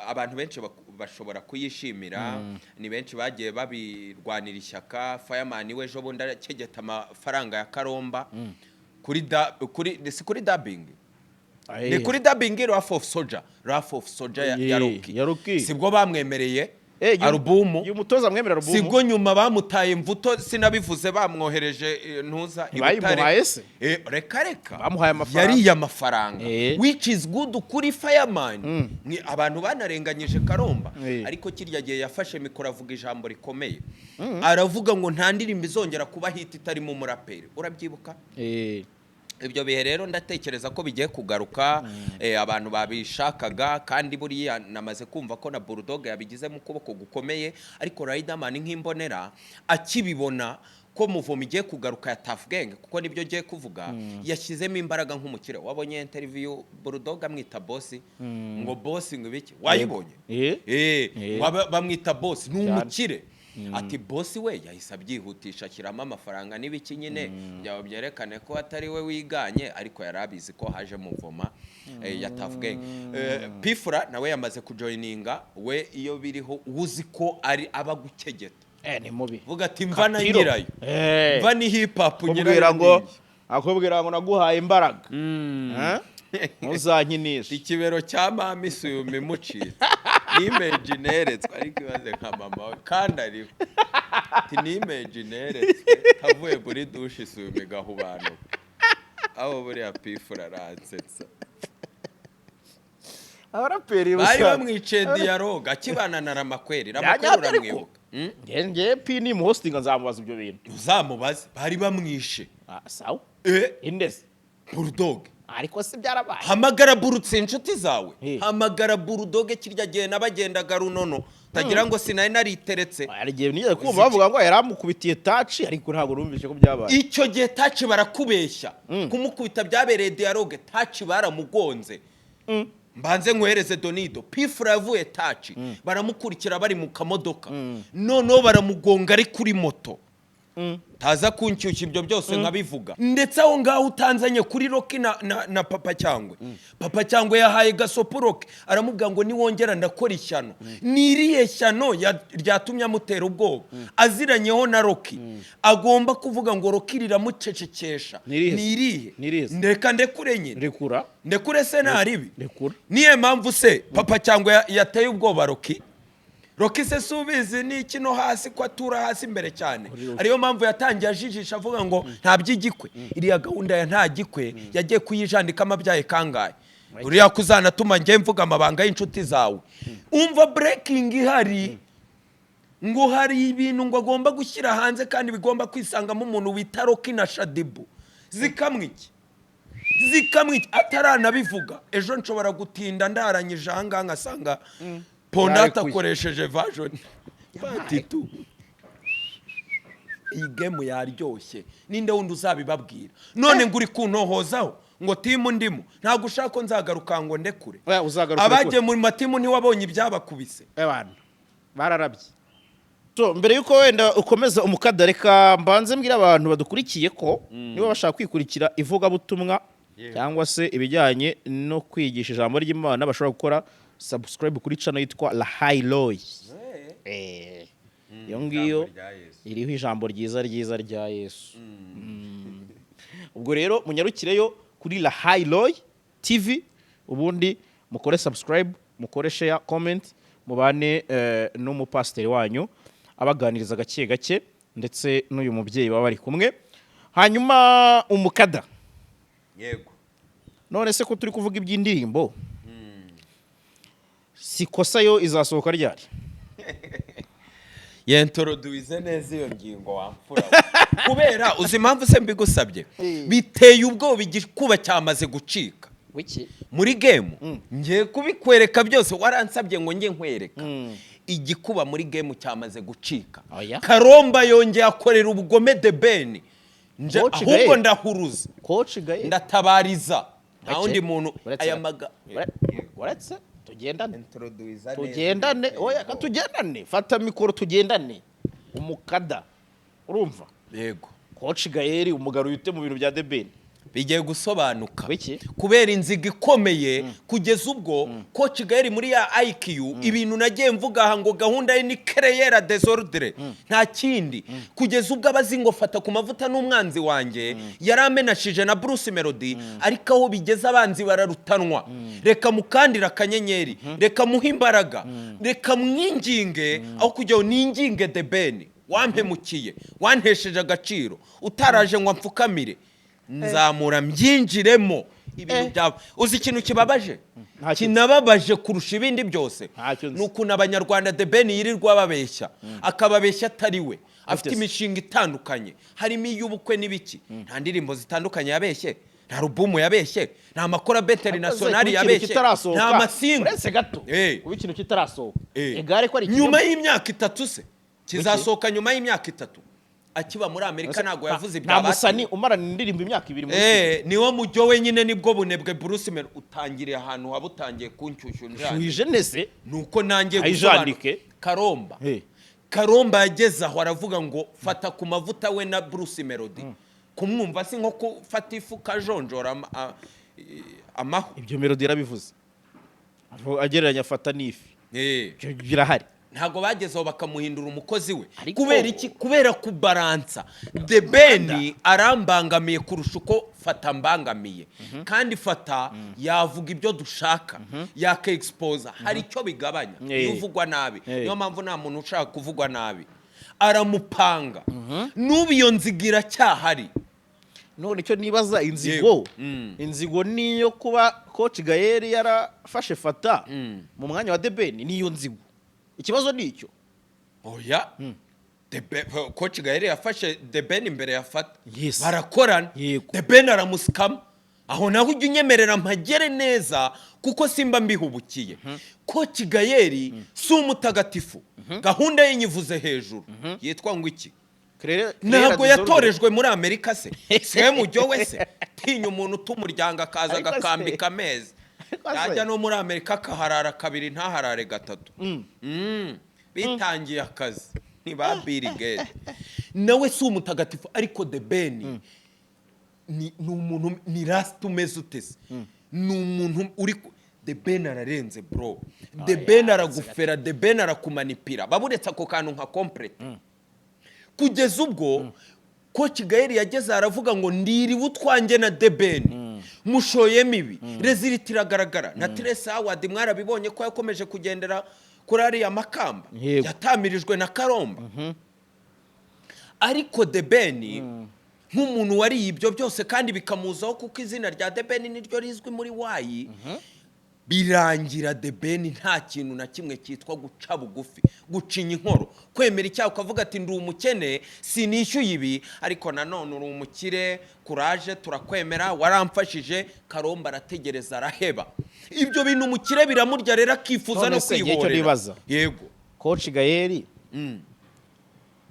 abantu benshi bashobora kuyishimira. Ni benshi bagiye babirwanira ishyaka. Fireman we ejo bundi arakegeta amafaranga ya Karomba kuri da, kuri si kuri dubbing, ni kuri dubbing Wrath of Soldier, Wrath of Soldier ya Rocky. Ya Rocky. Sibwo bamwemereye alubumu? Uyu mutoza amwemera alubumu. Sibwo nyuma bamutaye mvuto? Sinabivuze, bamwohereje ntuza i Butare. Ntibayimuhaye se? Reka reka. Bamuhaye amafaranga. Yariye amafaranga. Which is good kuri Fireman. Ni abantu banarenganyije Karomba. Ariko kirya gihe yafashe mikoro avuga ijambo rikomeye, aravuga ngo nta ndirimbo izongera kuba hit itarimo umuraperi. Urabyibuka? Ibyo bihe rero ndatekereza ko bigiye kugaruka. Abantu babishakaga, kandi buriya namaze kumva ko na Bulldog yabigizemo ukuboko gukomeye. Ariko Riderman nk'imbonera akibibona ko muvomo igiye kugaruka ya Tuff Gang, kuko nibyo ngiye kuvuga, yashyizemo imbaraga nk'umukire. Wabonye interview Bulldog amwita boss, ngo boss, ngo ibiki? Wayibonye? Eh. Ngo bamwita boss, ni umukire. Ati boss we yahise abyihutisha, ashyiramo amafaranga n'ibiki nyine byaba byerekane ko atari we wiganye, ariko yari abizi ko haje muvoma ya Tuff Gang. Pifura nawe yamaze kujoyininga. We iyo biriho uzi ko ari aba gukegeta. Ni mubi. Vuga ati mva na Kapiro. nyirayo. Mva ni hip hop akubwira nyirayo ngo niyi. Akubwira ngo naguhaye imbaraga. Eh? Ntuzankinishe. Ikibero cya mama isuyuma imucitse n'imeji neretswe, ariko ibaze nka mama we kandi ariho ati n'imeji neretswe avuye muri dushe, isuyuma igahubanuka aho. Buriya Pifura aransetsa. Abaraperi bari busa bamwiciye dialogue akibana na Ramakweri. Ramakweri Byajya ariko. uramwibuka? Nge P ni muhostinga, nzamubaza ibyo bintu. Uzamubaze, bari bamwishe. Ah, sawa. Eh. Indese? Bulldog. Ariko si byarabaye? Hamagara burutse inshuti zawe. Eh. Hamagara Bulldog. Kirya gihe nabagendaga runono, utagira ngo sinari nariteretse. Hari igihe nigeze kumva bavuga ngo yari amukubitiye taci, ariko ntabwo numvise ko byabaye. Icyo gihe taci barakubeshya. Kumukubita byabereye dialogue, taci baramugonze. Mbanze nkohereze donido. Pifura yavuye taci, baramukurikira bari mu kamodoka, noneho baramugonga ari kuri moto. Taza kunshyushya ibyo byose nkabivuga. Ndetse aho ngaho utanzanye kuri Rocky na Papa Cyangwe. Papa Cyangwe yahaye gasopo Rocky, aramubwira ngo niwongera ndakora ishyano. Ni irihe shyano ryatumye amutera ubwoba aziranyeho na Rocky, agomba kuvuga ngo Rocky riramucecekesha? Ni irihe se? Ni irihe? Ni irihe se? Ndeka ndekure nyine. Rekura. Ndekure se ntaribi? Rekura. Niyo mpamvu se Papa Cyangwe yateye ubwoba Rocky? Rocky se si ubizi n'iki no hasi ko atura hasi imbere cyane? Ariyo mpamvu yatangiye ajijisha avuga ngo nta by'igikwe. Iriya gahunda ya nta gikwe yagiye kuyijandikamo abyaye kangahe? Uriya kuzanatuma njye mvuga amabanga y'inshuti zawe. Umva breaking ihari, ngo hari ibintu ngo agomba gushyira hanze kandi bigomba kwisangamo umuntu wita Rocky na Shaddyboo. Zikamwa iki? Zikamwa iki? Ataranabivuga, ejo nshobora gutinda ndaranyije ahangaha ngasanga Pondate Yarekuye. akoresheje version part 2. Iyi game yaryoshye, ninde wundi uzabibabwira? None ngo uri kuntohozaho ngo team ndimo, ntabwo ushaka ko nzagaruka ngo ndekure. Oya, uzagaruka Abagiye urekure. mu ma team ntiwabonye ibyabakubise? Abantu bararabye. So, mbere yuko wenda ukomeza umukada, reka mbanze mbwira abantu badukurikiye ko niba bashaka kwikurikira ivugabutumwa cyangwa se ibijyanye no kwigisha ijambo ry'Imana, bashobora gukora subscribe kuri channel yitwa Lahai Roy. Iyo ngiyo Ijambo rya Yesu. Iriho ijambo ryiza ryiza rya Yesu. Ubwo rero munyarukireyo kuri La Highloy TV, ubundi mukore subscribe, mukore share, comment, mubane n'umupasiteri wanyu abaganiriza gake gake, ndetse n'uyu mubyeyi baba bari kumwe. Hanyuma umukada. Yego. None se ko turi kuvuga iby'indirimbo, si kosa yo izasohoka ryari? Yentroduwize neza iyo ngingo wamfura we. Kubera uzi impamvu se mbigusabye? Biteye ubwoba, igikuba cyamaze gucika Wiki? muri game. Ngiye kubikwereka byose, waransabye ngo njye nkwereka. Igikuba muri game cyamaze gucika. Oya. Karomba yongeye akorera ubugome The Ben. Coach Ahubwo Gael. ndahuruza, Coach Gael. ndatabariza, nta wundi muntu Uretse aya gato. maga. Uretse tugendane, tugendane. Oya, ka tugendane, fata mikoro tugendane. Umukada, urumva? Yego. Coach Gael umugaruye ute mu bintu bya The Ben? Bigiye gusobanuka. Wiki? Kubera inziga ikomeye, kugeza ubwo Coach Gael muri ya IQ, ibintu nagiye mvuga aha ngo gahunda ye ni créer désordre, nta kindi, kugeza ubwo abazi ngo fata ku mavuta n'umwanzi wanjye yari amenashije na Bruce Melody. Ariko aho bigeze abanzi bararutanwa. Reka mukandire akanyenyeri, reka muhe imbaraga, reka mwinginge aho kugira ngo ninginge The Ben wampemukiye, wantesheje agaciro, utaraje ngo amfukamire, nzamura mbyinjiremo ibintu byawe. Uzi ikintu kibabaje? Ntacyo nzi. Kinababaje kurusha ibindi byose Ntacyo nzi. ni ukuntu Abanyarwanda The Ben yirirwa babeshya, akababeshya atari we afite se? Imishinga itandukanye, harimo iy'ubukwe n'ibiki. Nta ndirimbo zitandukanye yabeshye, nta album yabeshye, nta macollabo international Kuba ikintu yabeshye, kitarasohoka, nta masingle. Uretse gato. Kuba ikintu kitarasohoka, egare ko ari Nyuma ikinyoma. y'imyaka 3 se kizasohoka? Nyuma y'imyaka 3 akiba muri Amerika ntabwo yavuze Nta ibya musani umarana indirimbo imyaka 2 muri Niwo mujyo wenyine, nibwo bunebwe. Bruce Melody utangiriye ahantu waba utangiye kunshyushya unjanye. Shuhije nese. Nuko nangiye Ayijandike. gusobanura Karomba. Karomba yageze aho aravuga ngo fata ku mavuta we na Bruce Melody kumwumva si nko gufata ifu kajonjora amahu. Ibyo Melody yarabivuze, agereranya afata n'ifi. Ibyo birahari. Ntabwo bageze aho bakamuhindura umukozi we? Ariko- Kubera iki? Kubera kubaransa. The Ben arambangamiye kurusha uko Fata mbangamiye, kandi Fata yavuga ibyo dushaka, yaka exposa, hari icyo bigabanya iyo uvugwa nabi. Niyo mpamvu nta muntu ushaka kuvugwa nabi, aramupanga. N'ubu iyo nziga iracyahari. None icyo nibaza, inzigo, Yego. Inzigo niyo kuba Coach Gael yarafashe Fata mu mwanya wa The Ben, niyo nzigo? Ikibazo ni icyo? Oya. Coach Gael yafashe The Ben imbere ya Fata. Barakorana. The Ben aramusikama. Aho naho ujya unyemerera mpagere neza, kuko simba mbihubukiye. Coach Gael si umutagatifu. Gahunda ye nyivuze hejuru, yitwa ngo iki? Créer Ntabwo yatorejwe muri Amerika se? Siwe mujyo we se? Tinya umuntu uta umuryango akaza Ariko se- agakambika amezi, Ariko se- yajya no muri Amerika akaharara kabiri ntaharare gatatu. Bitangiye akazi ni ba Bill Gates. Nawe si umutagatifu, ariko The Ben ni umuntu, ni rasita umeze ute se? Ni umuntu uri The Ben ararenze, bro. The Ben aragufera, The Ben arakumanipira. Baburetse ako kantu nka complete, kugeza ubwo Coach Gael yageze aravuga ngo ndiriwe utwanjye na The Ben, mushoyemo ibi, résultat iragaragara. Na Trace Award mwarabibonye ko yakomeje kugendera kuri ariya makamba yatamirijwe na Karomba. Ariko The Ben nk'umuntu wariye ibyo byose kandi bikamuzaho, kuko izina rya The Ben niryo rizwi muri wayi, birangira The Ben nta kintu na kimwe cyitwa guca bugufi, gucinya inkoro, kwemera icyaha, ukavuga ati ndi umukene, sinishyuye ibi, ariko nanone uri umukire, kuraje, turakwemera, waramfashije. Karomba arategereza araheba. Ibyo bintu umukire biramurya rero, akifuza None no se igihe cyo kwihorera. nibaza. Yego. Coach Gael,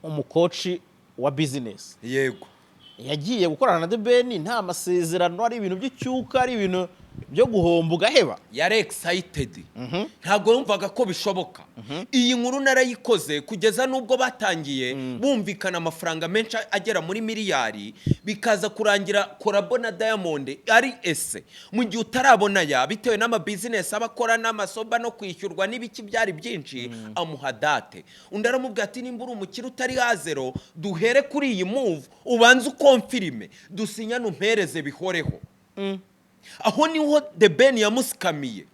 umucoach wa business, yagiye gukorana na The Ben nta masezerano, ari ibintu by'icyuka, ari ibintu Byo guhomba ugaheba. Yari excited, ntabwo yumvaga ko bishoboka. Iyi nkuru narayikoze kugeza n'ubwo batangiye bumvikana amafaranga menshi agera muri miliyari, bikaza kurangira collabo na Diamond ari ese mu gihe utarabona ya bitewe n'amabizinesi aba akora n'amasoba no kwishyurwa n'ibiki, byari byinshi. Amuha date, undi aramubwira ati: "Nimba uri umukire utari hazero, duhere kuri iyi move, ubanze uconfirme, dusinyane, umpereze bihoreho." Aho niho The Ben yamusikamiye.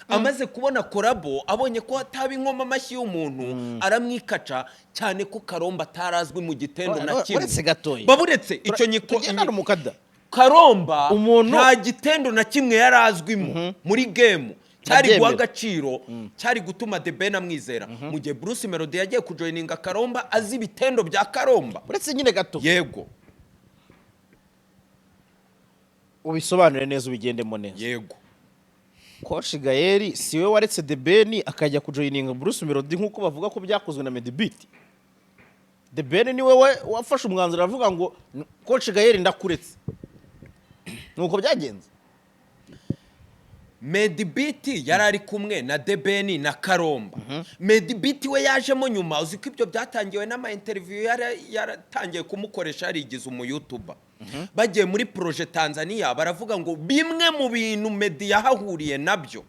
Amaze kubona collabo, abonye ko hataba inkoma amashyi y'umuntu, aramwikaca cyane ko Karomba atarazwi mu gitendo na kimwe. Uretse gatoya. Baburetse icyo nyiko. Tugendane umukada. Karomba nta gitendo na kimwe yari azwimo muri game cyari guha Ndabyemera. agaciro, cyari gutuma The Ben amwizera, mu gihe Bruce Melody yagiye kujoininga Karomba azi ibitendo bya Karomba. Uretse nyine gato. Yego. Ubisobanure neza, ubigendemo neza. Yego. Coach Gael si we waretse The Ben akajya kujoininga Bruce Melody, nk'uko bavuga ko byakozwe na Medbeat? The Ben niwe we wafashe umwanzuro aravuga ngo: "Coach Gael, ndakuretse"? Nuko byagenze. Medbeat yari ari kumwe na The Ben na Karomba. Medbeat we yajemo nyuma. Uzi ko ibyo byatangiwe n'ama interview yari yaratangiye kumukoresha, yarigize umuyoutuber. Bagiye muri projet Tanzania, baravuga ngo bimwe mu bintu Meddy yahahuriye nabyo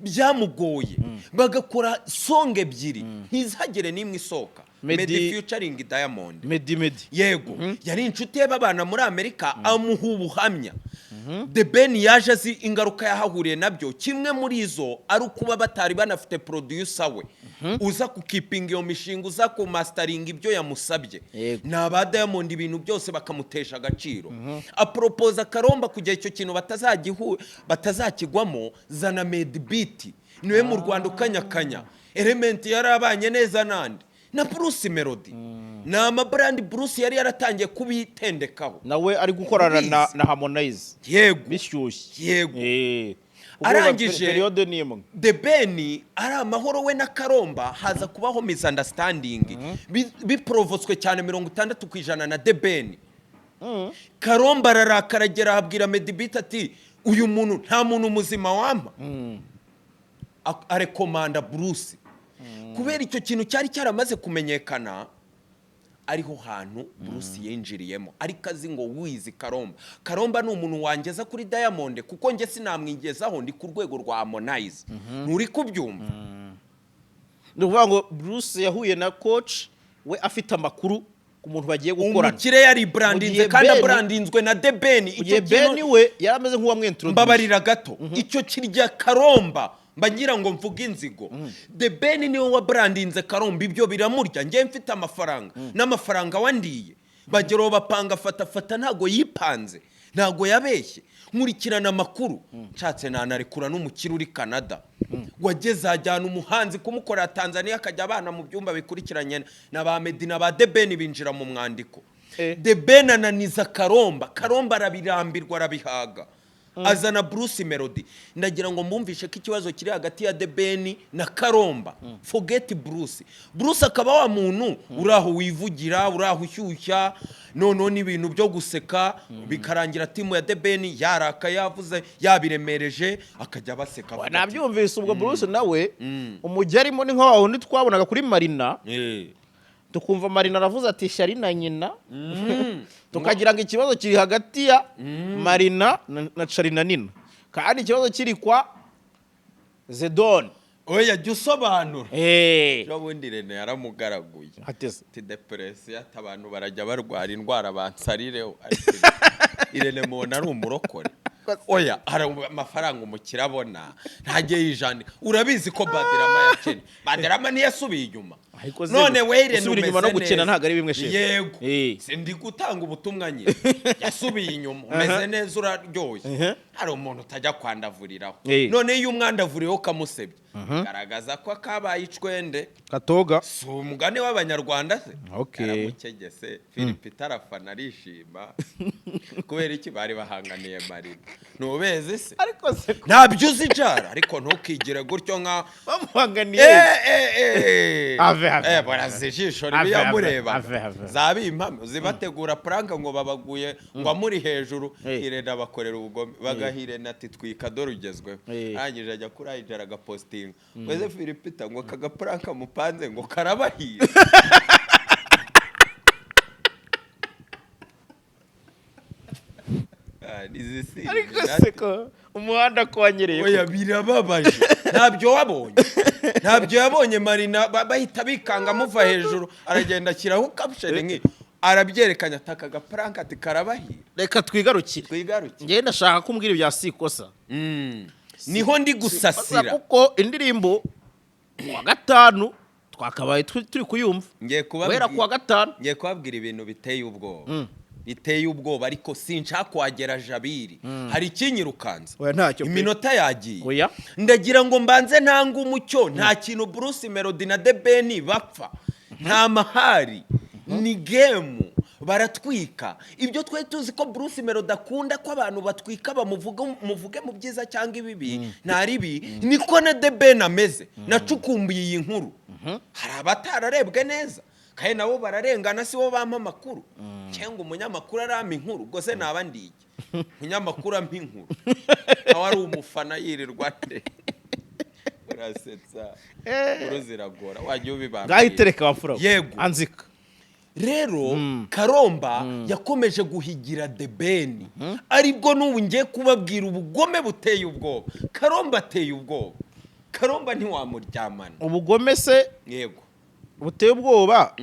byamugoye, bagakora song ebyiri ntizagere n'imwe isohoka. Meddy featuring Diamond. Meddy, Meddy. Yego, yari inshuti ye, babana muri Amerika, amuha ubuhamya. The Ben yaje azi ingaruka yahahuriye nabyo, kimwe muri izo ari ukuba batari banafite producer we uza kukeepinga iyo mishinga, uza kumasteringa ibyo yamusabye. Ni aba Diamond, ibintu byose bakamutesha agaciro. Aproposa Karomba kugira icyo kintu batazakigwamo: "Zana Medbeat, niwe mu Rwanda ukanyakanya." Element yari abanye neza nandi na Bruce Melody, ni amabrand Bruce yari yaratangiye kubitendekaho. Nawe ari gukorana na Ubizi. na Harmonize. Yego. Bishyushye. Yego. Période ni imwe. The Ben ari amahoro we na Karomba, haza kubaho misunderstanding biprovotswe cyane 60% na The Ben. Karomba ararakara, agera abwira Medbeat ati: "Uyu muntu nta muntu muzima wampa." Arecommanda Bruce kubera icyo kintu cyari cyaramaze kumenyekana. Ariho hantu Bruce yinjiriyemo, ariko azi ngo wizi Karomba, Karomba ni umuntu wangeza kuri Diamond, kuko njye sinamwigezaho, ndi ku rwego rwa Harmonize. Nturi kubyumva? Ni ukuvuga ngo Bruce yahuye na coach we afite amakuru ku muntu bagiye gukorana. Umukire yari brandinze Mu gihe kandi abrandinzwe na The Ben. Mu Icyo gihe Ben kintu we yari ameze nk'uwamwintroduce. Mbabarira gato, icyo kirya Karomba, mba ngira ngo mvuge inzigo. The Ben niwe wabrandinze Karomba, ibyo biramurya. Njye mfite amafaranga n'amafaranga wandiye, bageraho bapanga fata fata. Ntago yipanze, ntago yabeshye, nkurikirana amakuru. Nshatse nanarekura n'umukire uri Canada wageze ajyana umuhanzi kumukorera Tanzania, akajya abana mu byumba bikurikiranye na ba Meddy na ba The Ben, binjira mu mwandiko. The Ben ananiza Karomba, Karomba arabirambirwa, arabihaga, azana Bruce Melody. Ndagira ngo mbumvishe ko ikibazo kiri hagati ya The Ben na Karomba, forget Bruce. Bruce akaba wa muntu uri aho wivugira, uri aho ushyushya, noneho n'ibintu byo guseka bikarangira team ya The Ben yarakaye, yavuze, yabiremereje, akajya baseka avuga ati, Nabyumvise. Ubwo Bruce nawe umujyi arimo ni nka wa wundi twabonaga kuri Marina, tukumva Marina aravuze ati: "Shyari na nyina", tukagira ngo ikibazo kiri hagati ya Marina na Charly na Nina, kandi ikibazo kiri kwa Zedon. Oya, jya usobanura. Ejo bundi Rene yaramugaraguye. Hateze. Ati depression, ati abantu barajya barwara indwara bansarireho. Ariko Irene mubona ari umurokore? Oya, hari amafaranga umukire abona ntajye yijandika. Urabizi ko Badirama yakennye, Badirama ntiyasubiye inyuma. Ariko ze None we Irene gusubira inyuma no umeze gukena neza. ntabwo ari bimwe, shefu. Yego. Ndi gutanga ubutumwa nyine. Yasubiye inyuma, umeze neza, uraryoshye. Hari umuntu utajya kwandavuriraho. None iyo umwandavuriyeho ukamusebya, garagaza ko kabaye icwende. Katoga. Si umugani w'Abanyarwanda se? Okay. Yaramukegese Philip itarafana, arishima. Kubera iki? Bari bahanganiye Marina, ntubezi se? Ariko se Ntabyo uzi jara, ariko ntukigire gutyo nka bamuhanganiye? Eh, eh, eh. Ave. Have, have, have. Barazi ijisho Have, ribi have, yamureba. Have, have. Zaba impamo zibategura prank ngo babaguye ngo amuri hejuru. Irene abakorera ubugome, bagaha Irene ati: "Twika dore ugezweho." Arangije ajya kuri IG agapostinga weze Philipita ngo aka gaprank mupanze ngo karabahira. Ah, izi si Ariko Illuminati. se ko umuhanda ko wanyereye? Oya, birababaje. Ntabyo wabonye, ntabyo yabonye. Marina bahita bikanga amuva hejuru, aragenda ashyiraho caption nki arabyerekanye, ataka agaprank ati karabahira. Reka twigarukire. Twigarukire. Njyewe ndashaka ko umbwira ibya Sikosa. Niho ndi gusasira. Kuko indirimbo kuwa gatanu twakabaye turi kuyumva Ngiye guhera kuwa gatanu. Ngiye kubabwira ibintu biteye ubwoba, biteye ubwoba, ariko sinshaka kuhagera. Jabiri, hari ikinyirukanza. Oya, ntacyo pe. Iminota yagiye. Oya. Ndagira ngo mbanze ntange umucyo. Nta kintu Bruce Melody na The Ben bapfa, nta mahari, ni game, baratwika. Ibyo twari tuzi ko Bruce Melody akunda ko abantu batwika bamuvuga, muvuge mu byiza cyangwa ibibi, nta ribi, niko na The Ben ameze. Nacukumbuye iyi nkuru, hari abatararebwe neza kandi nabo bararengana, si bo bampa amakuru cyangwa umunyamakuru arampa inkuru. Ubwo se naba ndiye umunyamakuru ampa inkuru, nawe ari umufana yirirwa nde? Urasetsa, inkuru ziragora, wajya ubibambwira. Ngaho itereka wamfura we. Yego. Anzika. Rero Karomba yakomeje guhigira The Ben, aribwo n'ubu ngiye kubabwira ubugome buteye ubwoba. Karomba ateye ubwoba, Karomba ntiwamuryamana. Ubugome se Yego. buteye ubwoba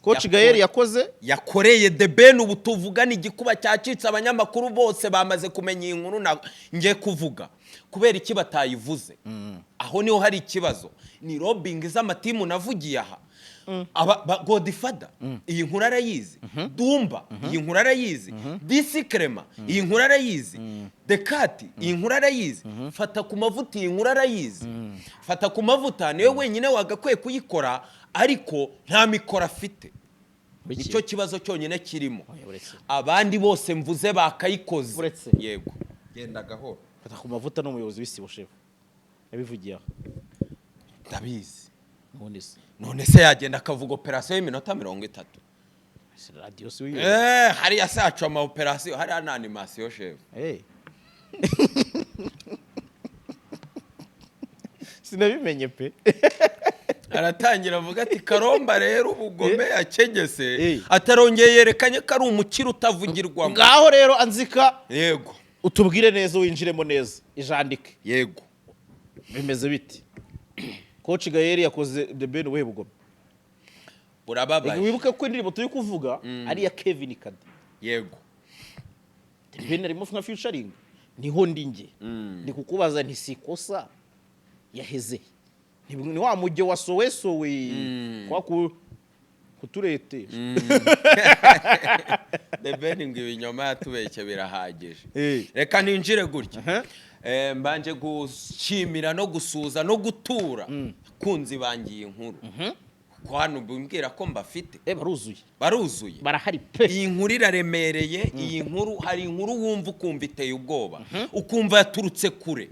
Coach Gael yakoze? Yakoreye The Ben, ubu tuvugana igikuba cyacitse, abanyamakuru bose bamaze kumenya iyi nkuru ngiye kuvuga. Kubera iki batayivuze? Aho niho hari ikibazo. Ni lobbying z'amatimu navugiye aha. Aba Godfather iyi nkuru arayizi, Dumba iyi nkuru arayizi, Disi Krema iyi nkuru arayizi, Dekati iyi nkuru arayizi, Fata ku Mavuta iyi nkuru arayizi. Fata ku Mavuta niwe wenyine wagakwiye kuyikora, ariko nta mikoro afite, nicyo kibazo cyonyine kirimo. Oya, buretse. Abandi bose mvuze bakayikoze. Buretse. Yego, genda gahoro. Fata ku Mavuta n'umuyobozi w'isibo, shefu yabivugiye aho. Ndabizi. Ubundi se? None se yagenda akavuga operasiyo y'iminota 30? Se radiyo si wiyo? Hariya se haca ama operasiyo? Hariya ni animation, shefu. Sinabimenye pe. Aratangira avuga ati: "Karomba rero ubugome yakegese." Atarongeye yerekanye ko ari umukire utavugirwamo. Ngaho rero anzika. Yego. Utubwire neza, winjiremo neza, ijandike. Yego. Bimeze biti? Coach Gael yakoze The Ben ubuhe bugome? Burababaje. Wibuke ko indirimbo turi kuvuga ari iya Kevin Kade. Yego. The Ben arimo nka featuring. Niho ndi njye ndi kukubaza nti Sikosa yaheze? Ni wa mujyo wa sowe sowe kwa kuturete. The Ben ngo ibinyoma yatubeshye birahagije. Reka ninjire gutya. Mbanje gushimira no gusuza no gutura kunzi bangiye inkuru, kuko hano mbwira ko mbafite. Baruzuye. Baruzuye. Barahari pe. Iyi nkuru iraremereye. Iyi nkuru, hari inkuru wumva ukumva iteye ubwoba, ukumva yaturutse kure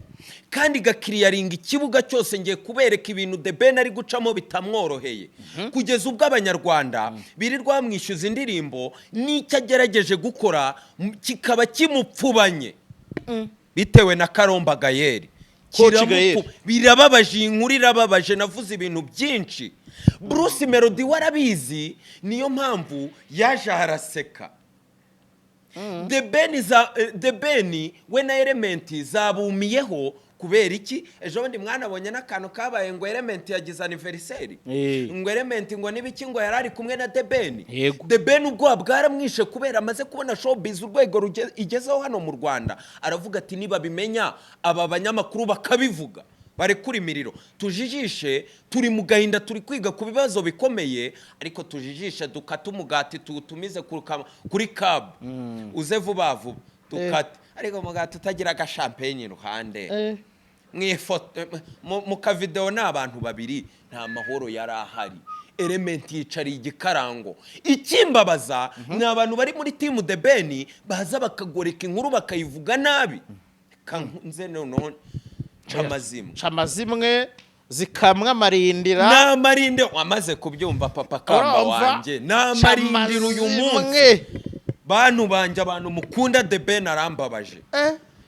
kandi igakiriyaringa ikibuga cyose. Ngiye kubereka ibintu The Ben ari gucamo bitamworoheye, kugeza ubwo Abanyarwanda birirwa bamwishyuza indirimbo, n'icyo agerageje gukora kikaba kimupfubanye bitewe na Karomba Gael. Coach Gael. Birababaje, iyi nkuru irababaje. Navuze ibintu byinshi. Bruce Melody warabizi, niyo mpamvu yaje aha araseka. The Ben The Ben we na Element zabumiyeho. Kubera iki? Ejo bundi mwanabonye n'akantu kabaye ngo Element yagize anniversaire. Ngo Element ngo n'ibiki, ngo yari ari kumwe na The Ben. The Ben ubwoba bwaramwishe kubera amaze kubona showbiz urwego igezeho hano mu Rwanda. Aravuga ati: "Niba bimenya aba banyamakuru bakabivuga, barekura imiriro." Tujijishe, turi mu gahinda, turi kwiga ku bibazo bikomeye, ariko tujijishe, dukate umugati, tuwutumize kuri kabu uze vuba vuba dukate, ariko umugati utagira agashampanye iruhande mu ifoto, mu kavidewo ni abantu babiri, nta mahoro yari ahari. Element yicariye igikarango. Ikimbabaza ni abantu bari muri team The Ben baza bakagoreka inkuru, bakayivuga nabi. Reka nze noneho nca amazimwe. Ca amazimwe. Zikamwa amarindira. N'amarinde wamaze kubyumva, papa kamba Urumva? wanjye, n'amarindira uyu munsi. Camazimwe. Bantu banjye, abantu mukunda The Ben, arambabaje.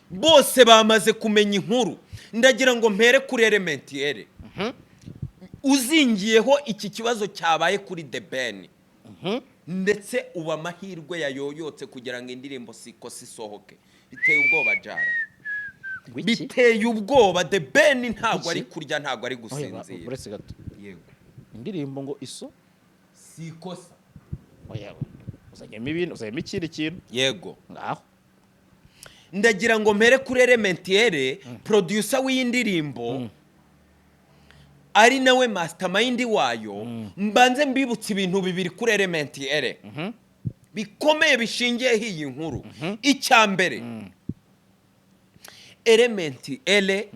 Bose bamaze kumenya inkuru. Ndagira ngo mpere kuri Element Eleeeh uzingiyeho iki kibazo cyabaye kuri The Ben, ndetse ubu amahirwe yayoyotse kugira ngo indirimbo siko sisohoke. Biteye ubwoba, jara. Wiki? Biteye ubwoba. The Ben ntabwo Iki? ari kurya, ntabwo ari Oya, gusinzira. Uretse gato. Yego. Indirimbo ngo iso Si ikosa. Oya, uzanyemo ibintu, uzanyemo ikindi kintu. Yego. Ngaho. Ndagira ngo mpere kuri Element Eleeeh, producer w'iyi ndirimbo, ari nawe mastermind wayo. Mbanze mbibutse ibintu bibiri kuri Element Eleeeh bikomeye bishingiyeho iyi nkuru. Icya mbere, Element Eleeeh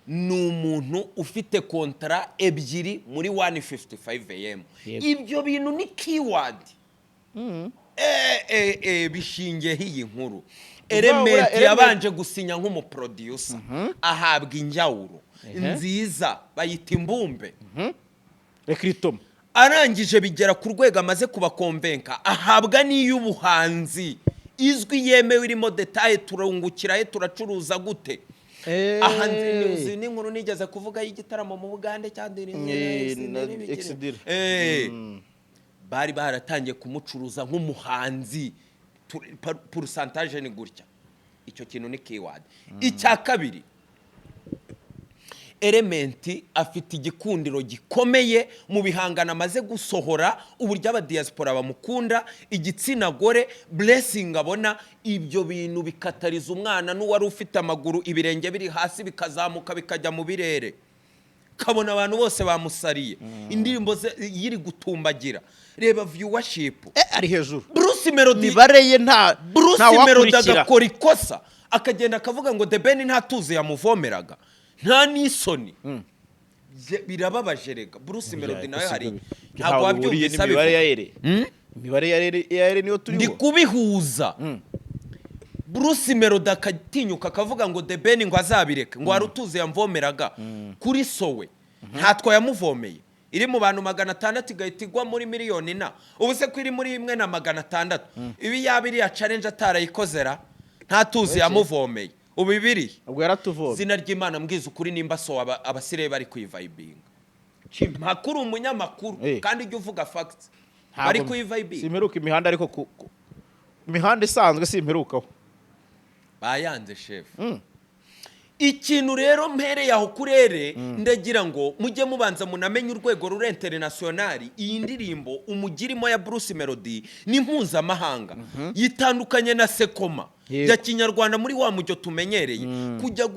ni umuntu ufite kontara ebyiri muri 155 AM. Ibyo bintu ni keyword, bishingiyeho iyi nkuru. Element yabanje gusinya nk'umuproducer, ahabwa injyawuro nziza bayita imbumbe. Reka iritoma. Arangije bigera ku rwego amaze kubakonvenka, ahabwa n'iy'ubuhanzi izwi, yemewe, irimo détails, turungukira he, turacuruza gute. Aha nzi n'inkuru nigeze kuvuga y'igitaramo mu Bugande cyangwa Na Exidira. Bari baratangiye kumucuruza nk'umuhanzi. Pourcentage ni gutya. Icyo kintu ni keyword. Icya kabiri, Element afite igikundiro gikomeye mu bihangano amaze gusohora, uburyo abadiyasipora bamukunda, igitsina gore, blessing abona. Ibyo bintu bikatariza umwana n'uwari ufite amaguru, ibirenge biri hasi, bikazamuka bikajya mu birere, kabona abantu bose bamusariye. Indirimbo ze yiri gutumbagira, reba viewership. Ari hejuru. Bruce Melody. Imibare ye nta Bruce nta Melody wakurikira. agakora ikosa, akagenda akavuga ngo The Ben nta tuzi yamuvomeraga, nta n'isoni. Birababaje rega. Bruce Melody nawe hari ntabwo Ntawe bihuriye wabyumvise n'imibare ya abivuga. ere, imibare ya ere niyo Ndi turiho. kubihuza. Bruce Melody akatinyuka akavuga ngo The Ben ngo azabireke, ngo hari utuzi yamvomeraga kuri sowe, ntatwo yamuvomeye. Iri mu bantu 600 igahita igwa muri miliyoni na ubu se ko iri muri 1 na 600, ibi yaba iriya challenge atarayikozera, nta tuzi yamuvomeye, ubu ibiri Ubwo yaratuvomye. Izina ry'Imana, mbwiza ukuri, nimba so abasire bari kuyivayibinga, mpakuru umunyamakuru kandi ujya uvuga facts, bari kuyivayibinga. Simperuka imihanda, ariko imihanda isanzwe simperukaho. Bayanze, shefu. Ikintu rero mpereye aho kurere, ndagira ngo mujye mubanza munamenye urwego ruri international. Iyi ndirimbo umugirimo ya Bruce Melody ni mpuzamahanga, yitandukanye na Sekoma ya kinyarwanda muri wa mujyo tumenyereye. Kujya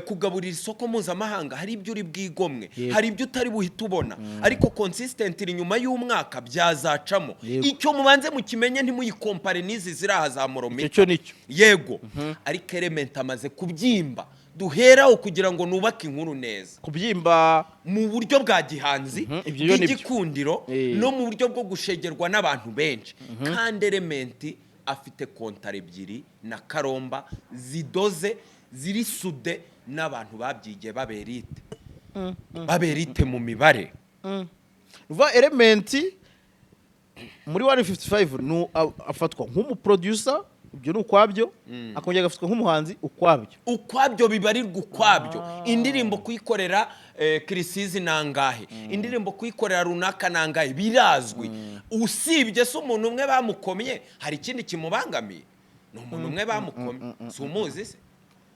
kugaburira isoko mpuzamahanga, hari ibyo uri bwigomwe, hari ibyo utari buhite ubona, ariko consistent inyuma y'umwaka byazacamo. Icyo mubanze mukimenye, ntimuyikompare n'izi ziri aha za moromita. Icyo nicyo. Yego, ariko Element amaze kubyimba. Duheraho kugira ngo nubake inkuru neza. Kubyimba. Mu buryo bwa gihanzi, Ibyo yo nibyo. bw'igikundiro, no mu buryo bwo gushegerwa n'abantu benshi. Kandi Element afite kontara ebyiri na Karomba zidoze, ziri sude n'abantu babyigiye, baberite baberite mu mibare. Uva Element muri 155 ni afatwa nk'umuproducer, ibyo ni ukwabyo, akongera agafatwa nk'umuhanzi ukwabyo. Ukwabyo, bibarirwa ukwabyo. Indirimbo kuyikorera Kirisizi nangahe, indirimbo kuyikorera runaka nangahe, birazwi. Usibye se umuntu umwe bamukomye, hari ikindi kimubangamiye? Ni umuntu umwe bamukomye, si umuzi se?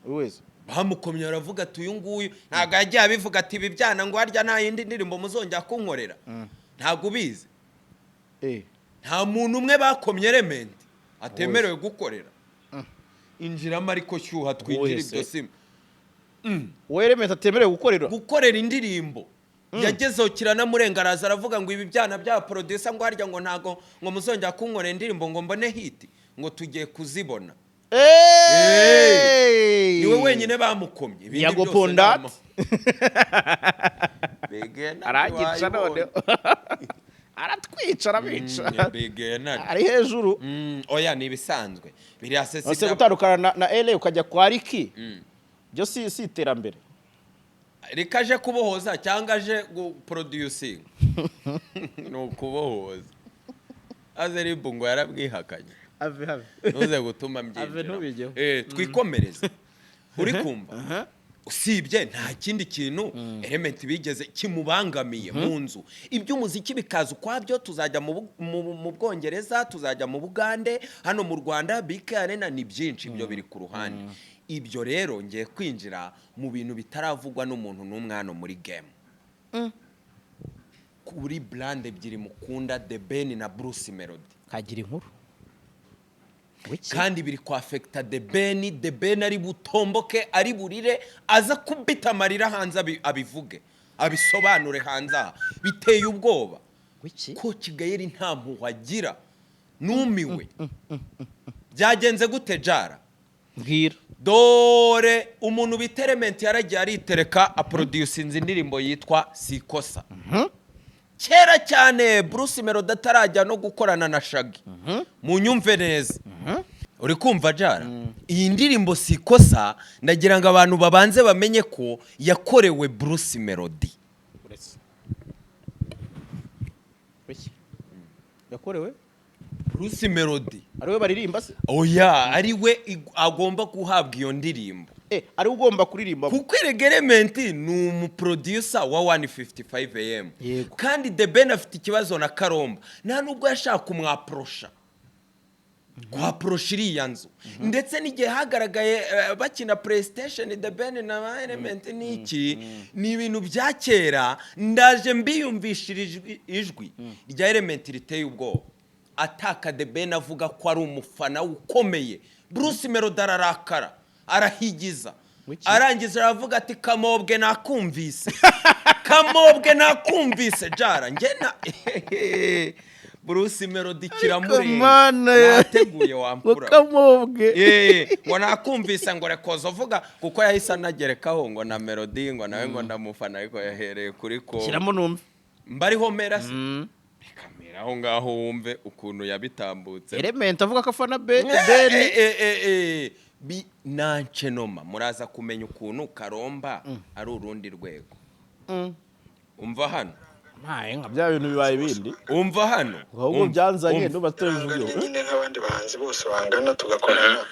Buri wese. Bamukomye baravuga ati uyu nguyu ntabwo yagiye abivuga ati ibi byana, ngo harya nta yindi ndirimbo muzongera kunkorera. Ntabwo ubizi? Nta muntu umwe bakomye Element atemerewe gukorera. Injiramo ariko shyuha, twinjire. Wese. Ibyo simu. Uwo Element atemerewe gukorera. Gukorera indirimbo yagezeho kiranamurenga, araza aravuga ngo ibi byana bya producer, ngo harya ngo ntago ngo muzongera kunkorera indirimbo ngo mbone hit, ngo tugiye kuzibona. Niwe wenyine bamukomye. Ibindi Yago byose Pondat. Big Energy. Arangica. Wayibonye. Noneho aratwica, arabica. Big Energy. Ari hejuru. Oya, ni ibisanzwe biriya se. Ese gutandukana na Ele ukajya kwa Riki byo si iterambere? Reka aje kubohoza cyangwa aje guproducinga? Ni ukubohoza. Aze RIB ngo yarabwihakanye. Ave have. Ntuze gutuma Ave, mbyinjira. ntubijyeho. Twikomereze. Uri kumva, usibye nta kindi kintu Element bigeze kimubangamiye mu nzu. Iby'umuziki bikaza ukwabyo, tuzajya mu Bwongereza, tuzajya mu Bugande, hano mu Rwanda BK Arena, ni byinshi, ibyo biri ku ruhande. Ibyo rero ngiye kwinjira mu bintu bitaravugwa n'umuntu n'umwe hano muri game, kuri brand ebyiri mukunda, The Ben na Bruce Melody. Kagira inkuru. Wiki? Kandi biri kwaffecta The Ben. The Ben ari butomboke, ari burire, aza kubita amarira hanze, abivuge, abisobanure hanze aha. Biteye ubwoba. Wiki? Ko Kigali nta mpuhwe agira. Numiwe. Byagenze gute, Jara? Mbwira. Dore umuntu bita Element yaragiye aritereka, aproducinze indirimbo yitwa Sikosa kera cyane, Bruce Melody atarajya no gukorana na Shaggy. Munyumve neza. Uri kumva, Jara? Iyi ndirimbo Sikosa, ndagira ngo abantu babanze bamenye ko yakorewe Bruce Melody. Uretse. Wiki? Yakorewe Bruce Melody. Ari we baririmba se? Oya, ari we agomba guhabwa iyo ndirimbo. Ari we ugomba kuririmba? Kuko erega Element ni umuproducer wa 155 AM. Kandi The Ben afite ikibazo na Karomba, nta nubwo yashaka kumwapproacha, kwapproacha iriya nzu. Ndetse n'igihe hagaragaye bakina PlayStation, The Ben na ba Element n'iki, ni ibintu bya kera. Ndaje mbiyumvishira ijwi rya Element riteye ubwoba, ataka The Ben, avuga ko ari umufana ukomeye. Bruce Melody ararakara, arahigiza. Wiki? Arangiza aravuga ati: "Kamobwe nakumvise, Kamobwe nakumvise." Jara, njye na Bruce Melody kiramurenga. Mana ya- Nateguye wampura. Kamobwe. Ngo nakumvise, ngo rekoza uvuga, kuko yahise anagerekaho ngo na Melody, ngo nawe ngo ndamufana, ariko yahereye kuri ko. Shyiramo numve. Mbariho mera se? Reka mera aho ngaho wumve ukuntu yabitambutse. Element avuga ko afana Ben. Bi nancenoma muraza kumenya ukuntu Karomba ari urundi rwego. Umva hano. Ntaye nka bya bintu bibaye ibindi. Umva hano. Ahubwo Umva, byanzanye umva. ndumva tutabivugeho. Nyine nk'abandi bahanzi bose bangana, tugakorana,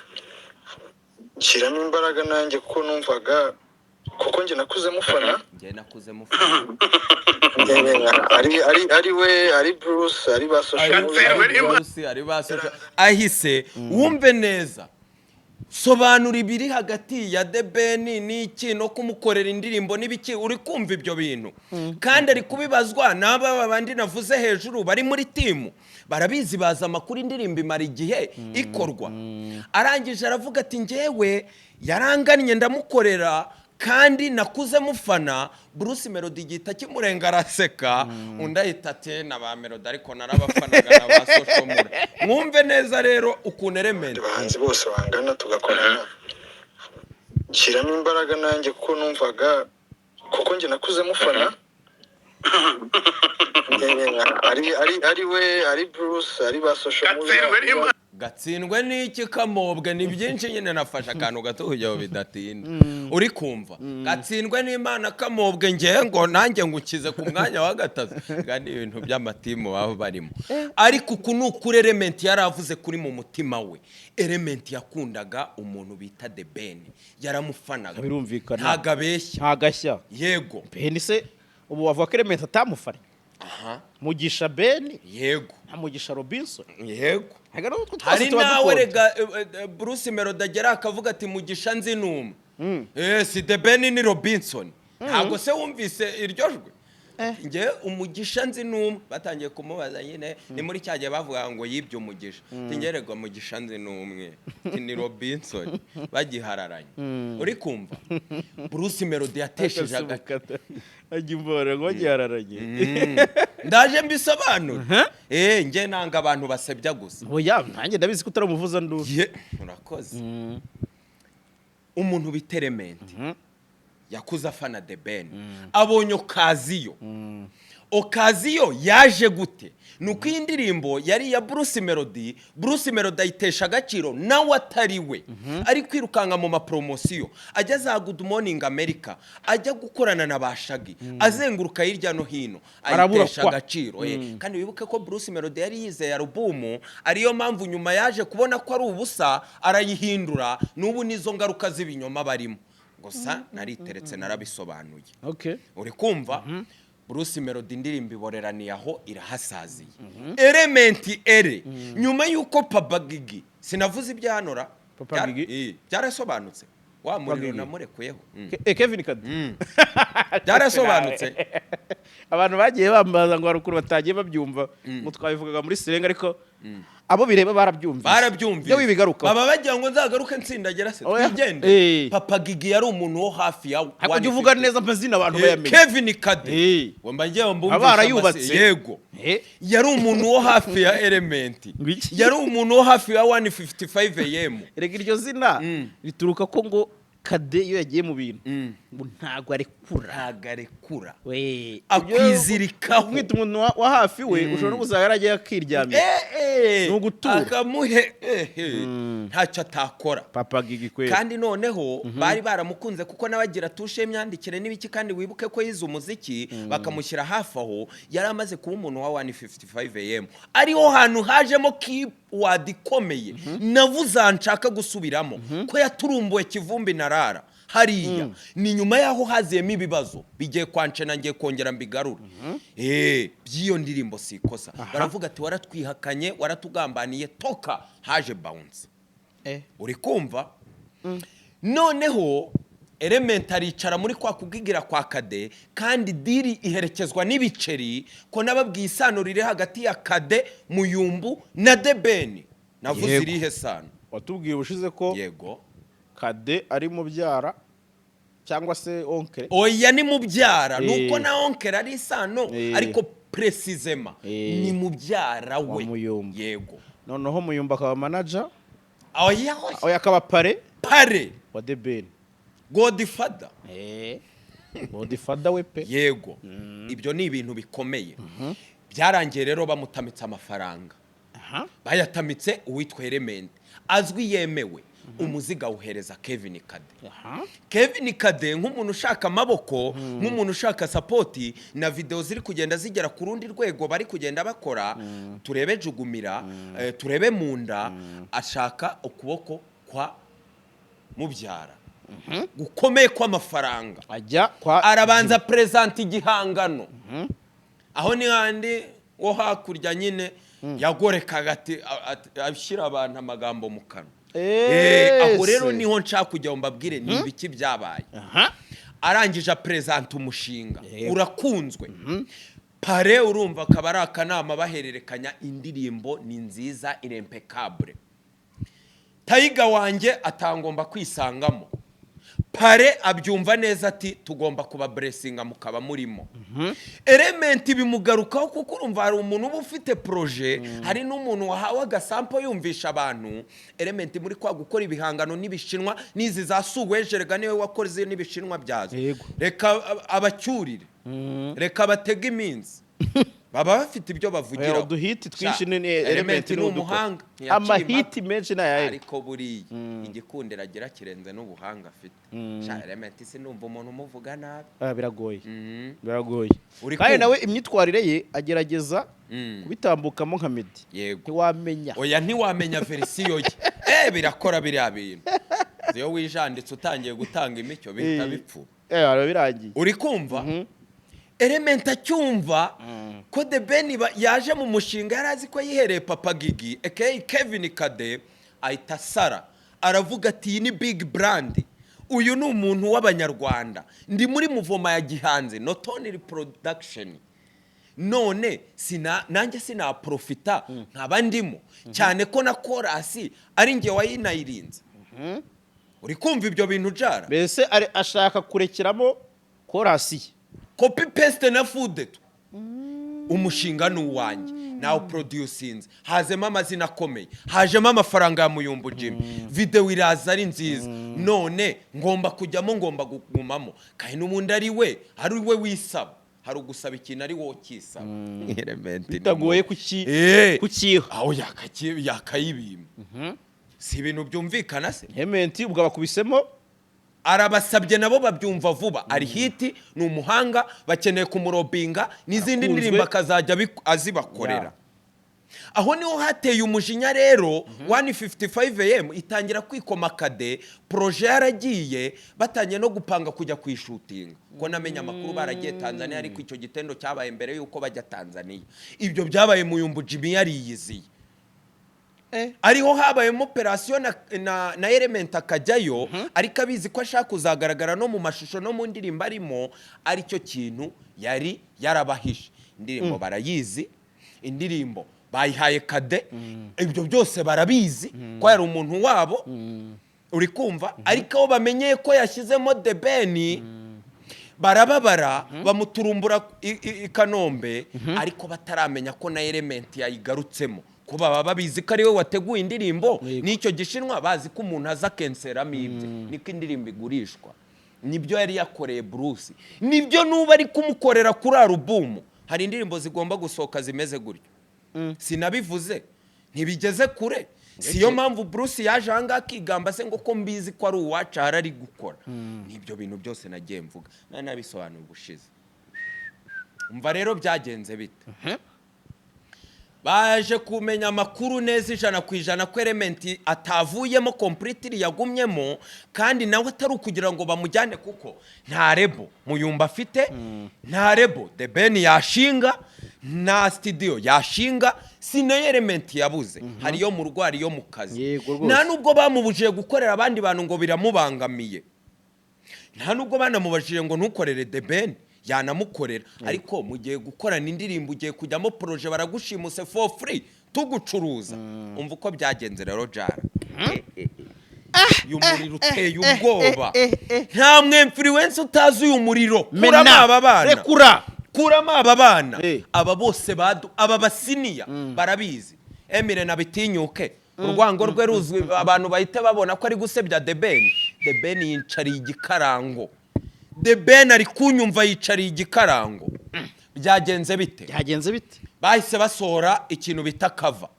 nshyiramo imbaraga nanjye kuko numvaga, kuko njye nakuze mufana. Njye nakuze mufana. Ari we, ari Bruce, ari ba Social Ari Mula. Bruce, ari ba Social. Ahise wumve neza, sobanura ibiri hagati ya The Ben n'iki no kumukorera indirimbo n'ibiki. Uri kumva ibyo bintu? Kandi ari kubibazwa n'aba bandi navuze hejuru bari muri team, barabizi, bazi amakuru. Indirimbo imara igihe ikorwa. Arangije aravuga ati: "Njyewe yarangannye ndamukorera, kandi nakuze mufana." Bruce Melody gihita kimurenga, araseka. Undi ahita ati: "Na ba Melody ariko narabafanaga, na ba Social Mula." Mwumve neza rero ukuntu Element Abahanzi bose bangana, tugakorana, nshyiramo imbaraga nanjye kuko numvaga, kuko njye nakuze mufana. Ari we, ari Bruce, ari ba Social Mula. Gatsindwe n'iki, Kamobwe? Ni byinshi nyine, nafashe akantu gato kugira ngo bidatinda. Uri kumva? Gatsindwe n'Imana, Kamobwe. Ngewe ngo nanjye ngukize ku mwanya wa gatatu, kandi ibintu by'amateam baba barimo. Ariko uku ni ukuri Element yari avuze kuri mu mutima we. Element yakundaga umuntu bita The Ben, yaramufanaga. Birumvikana. Ntago abeshya. Nta gashya. Yego. Ben se ubu wavuga ko Element atamufana? Aha. Mugisha Ben na Mugisha Robinson. Yego. Ntabwo ari utwo twose Hari tuba nawe dukunda. rega Bruce Melody agera akavuga ati: "Mugisha nzi numa si The Ben, ni Robinson." Ntabwo se wumvise iryo jwi? Nge umugisha nzi numwe. Batangiye kumubaza nyine, ni muri cya gihe bavuga ngo yibye umugisha. Ati: "Ngererwa mugisha nzi numwe." Ati: "Ni Robinson." Bagihararanye. Uri kumva, Bruce Melody yatesheje agaciro. Ajya imbora ngo bagihararanye. Ndaje mbisobanure. Nge nanga abantu basebya gusa. Oya, nanjye ndabizi ko utaramuvuza nduru. Ye, urakoze. Umuntu bita Element yakuze afana The Ben, abonye occasion. Occasion yaje gute? Ni uko iyi ndirimbo yari iya Bruce Melody. Bruce Melody ayitesha agaciro, nawe atari we ari kwirukanka mu ma promotion, ajya za Good Morning America, ajya gukorana na ba Shaggy, azenguruka hirya no hino, Arabura ayitesha kwa. agaciro. Kandi wibuke ko Bruce Melody yari yizeye album, ariyo mpamvu nyuma yaje kubona ko ari ubusa arayihindura. N'ubu nizo ngaruka z'ibinyoma barimo. Gusa nariteretse, narabisobanuye. Uri kumva, Bruce Melody indirimbo iboreraniye aho irahasaziye. Element Eleeeh, nyuma y'uko Papa Gigi, sinavuze ibyahanura. Papa Gigi? Byarasobanutse wa muriro Gigi. namurekuyeho. Kevin Kade. Byarasobanutse. Abantu bagiye bambaza ngo haruguru batagiye babyumva, ngo twabivugaga muri sirenga, ariko abo bireba barabyumvise. Barabyumvise. Iyo wibigarukaho. Baba bagira ngo nzagaruke nsindagira se. Oya. Twigende. Papa Gigi yari umuntu wo hafi ya Ariko jya uvuga 150. neza amazina abantu bayamenye. Kevin Kade. Ngo mba ngiye mbumvishe. Aba barayubatse. Yego. Yari umuntu wo hafi ya Element. Ngo iki? Yari umuntu wo hafi ya 155 AM. Erega iryo zina rituruka ko ngo Kade iyo yagiye mu bintu ngo ntabwo arekura. Ntabwo arekura. We Akwizirikaho. Umwita umuntu wa hafi we, ushobora no gusanga yaragiye akiryamira. Ni ugutura. Akamuhe ntacyo atakora. Papa Gigi kwera. Kandi noneho bari baramukunze kuko nawe agira touche y'imyandikire n'ibiki. Kandi wibuke ko yize umuziki, bakamushyira hafi aho. Yari amaze kuba umuntu wa 155 AM, ariho hantu hajemo keyword ikomeye navuze nshaka gusubiramo, ko yaturumbuye Kivumbi na Rara hariya. Ni nyuma y'aho haziyemo ibibazo bigiye kwancena, ngiye kongera mbigarure. By'iyo ndirimbo si ikosa, baravuga ati: "Waratwihakanye, waratugambaniye, toka." Haje bounce. Uri kumva, noneho Element aricara muri kwa kubwigira kwa Kade, kandi deal iherekezwa n'ibiceri, ko nababwiye isano riri hagati ya Kade Muyumbu na The Ben. Navuze irihe sano? Watubwiye ubushize ko Yego. Kade ari mubyara cyangwa se oncle. Oya, ni mubyara. Nuko na oncle ari isano, ariko précisément ni mubyara Wa we. Muyumbu. Yego. Noneho Muyumbu akaba manager. Oya. Oya, akaba parrain. Parrain. Wa The Ben. Godfather. Godfather we pe. Yego, ibyo ni ibintu bikomeye. Byarangiye rero bamutamitse amafaranga. Bayatamitse uwitwa Element azwi yemewe, umuziga awuhereza Kevin Kade. Kevin Kade nk'umuntu ushaka amaboko, nk'umuntu ushaka support, na videwo ziri kugenda zigera ku rundi rwego bari kugenda bakora, turebe Jugumira, turebe Munda, ashaka ukuboko kwa mubyara gukomeye kw'amafaranga. Ajya kwa Arabanza presenta igihangano, aho ni handi wo hakurya nyine yagorekaga ati ashyira abantu amagambo mu kanwa. Aho rero niho nshaka kugira ngo mbabwire ni ibiki byabaye. Arangije apresenta umushinga. Urakunzwe. Parrain urumva akaba ari akanama bahererekanya, indirimbo ni nziza, iri impeccable, tayiga wanjye atangomba kwisangamo. Parrain abyumva neza ati: "Tugomba kuba blessinga mukaba murimo." Element bimugarukaho, kuko urumva hari umuntu uba ufite projet, hari n'umuntu wahawe aga sample yumvisha abantu. Element muri kwa gukora ibihangano n'ibishinwa n'izi za suwejerega, niwe wakoze n'ibishinwa byazo. Reka abacyurire, reka batege iminsi, baba bafite ibyo bavugira. Uduhiti twinshi ni Element Element ni ni udukora. umuhanga, ntiyaciye Amahiti impaka. menshi ni aya. Ariko buriya igikundiro agira kirenze n'ubuhanga afite. Sha, Element sinumva umuntu umuvuga nabi. Ah, biragoye. Biragoye. Uri Kandi kumva? nawe imyitwarire ye agerageza kubitambukamo nka Meddy. Ntiwamenya. Oya, ntiwamenya version ye. Birakora biriya bintu, iyo wijanditse utangiye gutanga imicyo bihita bipfuba. Biba birangiye. Uri kumva, Element acyumva ko The Ben yaje mu mushinga, yari azi ko yihereye Papa Gigi aka Kevin Kade, ahita asara, aravuga ati: "Iyi ni big brand, uyu ni umuntu w'abanyarwanda, ndi muri mouvement ya gihanzi, not only production, none sina nanjye sinaprofita nkaba ndimo, cyane ko na chorus ari njye wayinayirinze." Uri kumva ibyo bintu jara? Mbese ashaka kurekeramo chorus ye. Copy paste na fudeto, umushinga ni uwanjye, nawe producinze, hazemo amazina akomeye, hajemo amafaranga ya Muyumbu Jimmy, videwo iraza ari nziza, none ngomba kujyamo, ngomba kugumamo, kandi n'ubundi ari we wisaba. Hari ugusaba ikintu ari wowe ukisaba. Element ni Bitagoye kukiha. Aho yakayibima, si ibintu byumvikana se? Element ubwo abakubisemo. Arabasabye, nabo babyumva vuba. Ari hit, ni umuhanga, bakeneye kumurobinga n'izindi Akunzwe. ndirimbo akazajya azibakorera. Aho niho hateye umujinya rero. 155 AM itangira kwikoma kade, projet yaragiye, batangiye no gupanga kujya kuyishutinga, ko namenye amakuru baragiye Tanzania. Ariko icyo gitendo cyabaye mbere y'uko bajya Tanzania. Ibyo byabaye Muyumbu Jimmy yariyiziye, ariho habayemo operasiyo na Element akajyayo, ariko abizi ko ashaka kuzagaragara no mu mashusho no mu ndirimbo arimo. Aricyo kintu yari yarabahishe. Indirimbo barayizi, indirimbo bayihaye kade, ibyo byose barabizi ko yari umuntu wabo, uri kumva? Ariko aho bamenyeye ko yashyizemo The Ben, barababara, bamuturumbura i Kanombe, ariko bataramenya ko na Element yayigarutsemo, ko baba babizi ko ari we wateguye indirimbo n'icyo gishinwa. Bazi ko umuntu aza akenseramo ibye, niko indirimbo igurishwa. Nibyo yari yakoreye Bruce, nibyo n'ubu ari kumukorera kuri album. Hari indirimbo zigomba gusohoka zimeze gutyo. Sinabivuze, ntibigeze kure. Siyo mpamvu Bruce yaje ahangaha akigamba se ngo ko mbizi ko ari uwacu ahari ari gukora. Nibyo bintu byose nagiye mvuga, nari nabisobanuye ubushize. Umva rero, byagenze bite? Baje kumenya amakuru neza 100% ko Element atavuyemo completely, yagumyemo, kandi nawe atari ukugira ngo bamujyane, kuko nta label Muyumba afite, nta label The Ben yashinga, nta studio yashinga, si na Element yabuze. Hari iyo mu rugo, hari iyo mu kazi. Yego rwose. Nta nubwo bamubujije gukorera abandi bantu ngo biramubangamiye, nta nubwo banamubajije ngo ntukorere The Ben, yanamukorera. Ariko mugiye gukorana indirimbo, ugiye kujyamo projet, baragushimuse for free, tugucuruza. Umva uko byagenze rero, jara uyu muriro uteye ubwoba. Nta mwemfiriwensi utazi uyu muriro. Kuramo aba bana. Rekura. Kuramo aba bana. Aba bose badu, aba basiniya barabizi. Emire nabitinyuke, urwango rwe ruzwi, abantu bahita babona ko ari gusebya The Ben. The Ben yicariye igikarango. The Ben ari kunyumva, yicariye igikarango. Byagenze bite? Byagenze bite? Bahise basohora ikintu bita cover.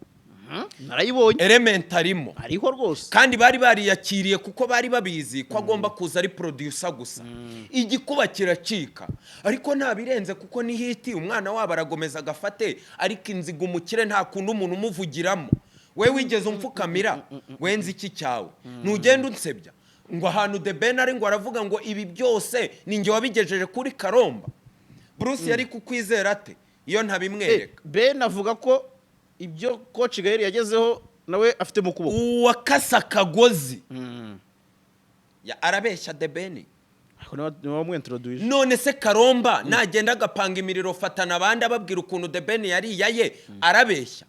Narayibonye. Element arimo. Ariho rwose. Kandi bari bariyakiriye, kuko bari babizi ko agomba kuza ari producer gusa. Igikuba kiracika, ariko nta birenze, kuko ni hit, umwana wabo aragomeza agafate. Ariko inziga umukire, nta kundi umuntu umuvugiramo. We wigeze umfukamira? Wenze iki cyawe? Ntugenda unsebya ngo ahantu The Ben ari, ngo aravuga ngo ibi byose ni njye wabigejeje kuri Karomba. Bruce yari kukwizera ate iyo ntabimwereka? Ben avuga ko ibyo Coach Gael yagezeho nawe afite mu kuboko. Uwakase akagozi arabeshya The Ben. Ariko niwe wamwintroduije. None se Karomba nagenda agapanga imiriro, fatana abandi, ababwira ukuntu The Ben yariyaye, arabeshya?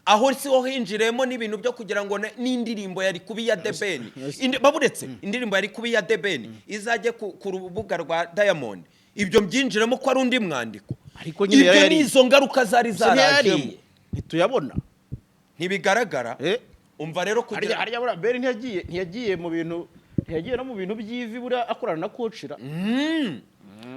Aho si ho hinjiriyemo n'ibintu byo kugira ngo n'indirimbo yari kuba iya The Ben. Baburetse indirimbo yari kuba iya The Ben izajye ku rubuga rwa Diamond, ibyo mbyinjiremo ko ari undi mwandiko. Ariko nyine Ibyo yari ni izo ngaruka zari zarajemo. Ntiyariye, ntituyabona. Ntibigaragara. Umva rero, kugira Harya buriya Ben ntiyagiye mu bintu, ntiyagiye no mu bintu by'ivi buriya akorana na kocira?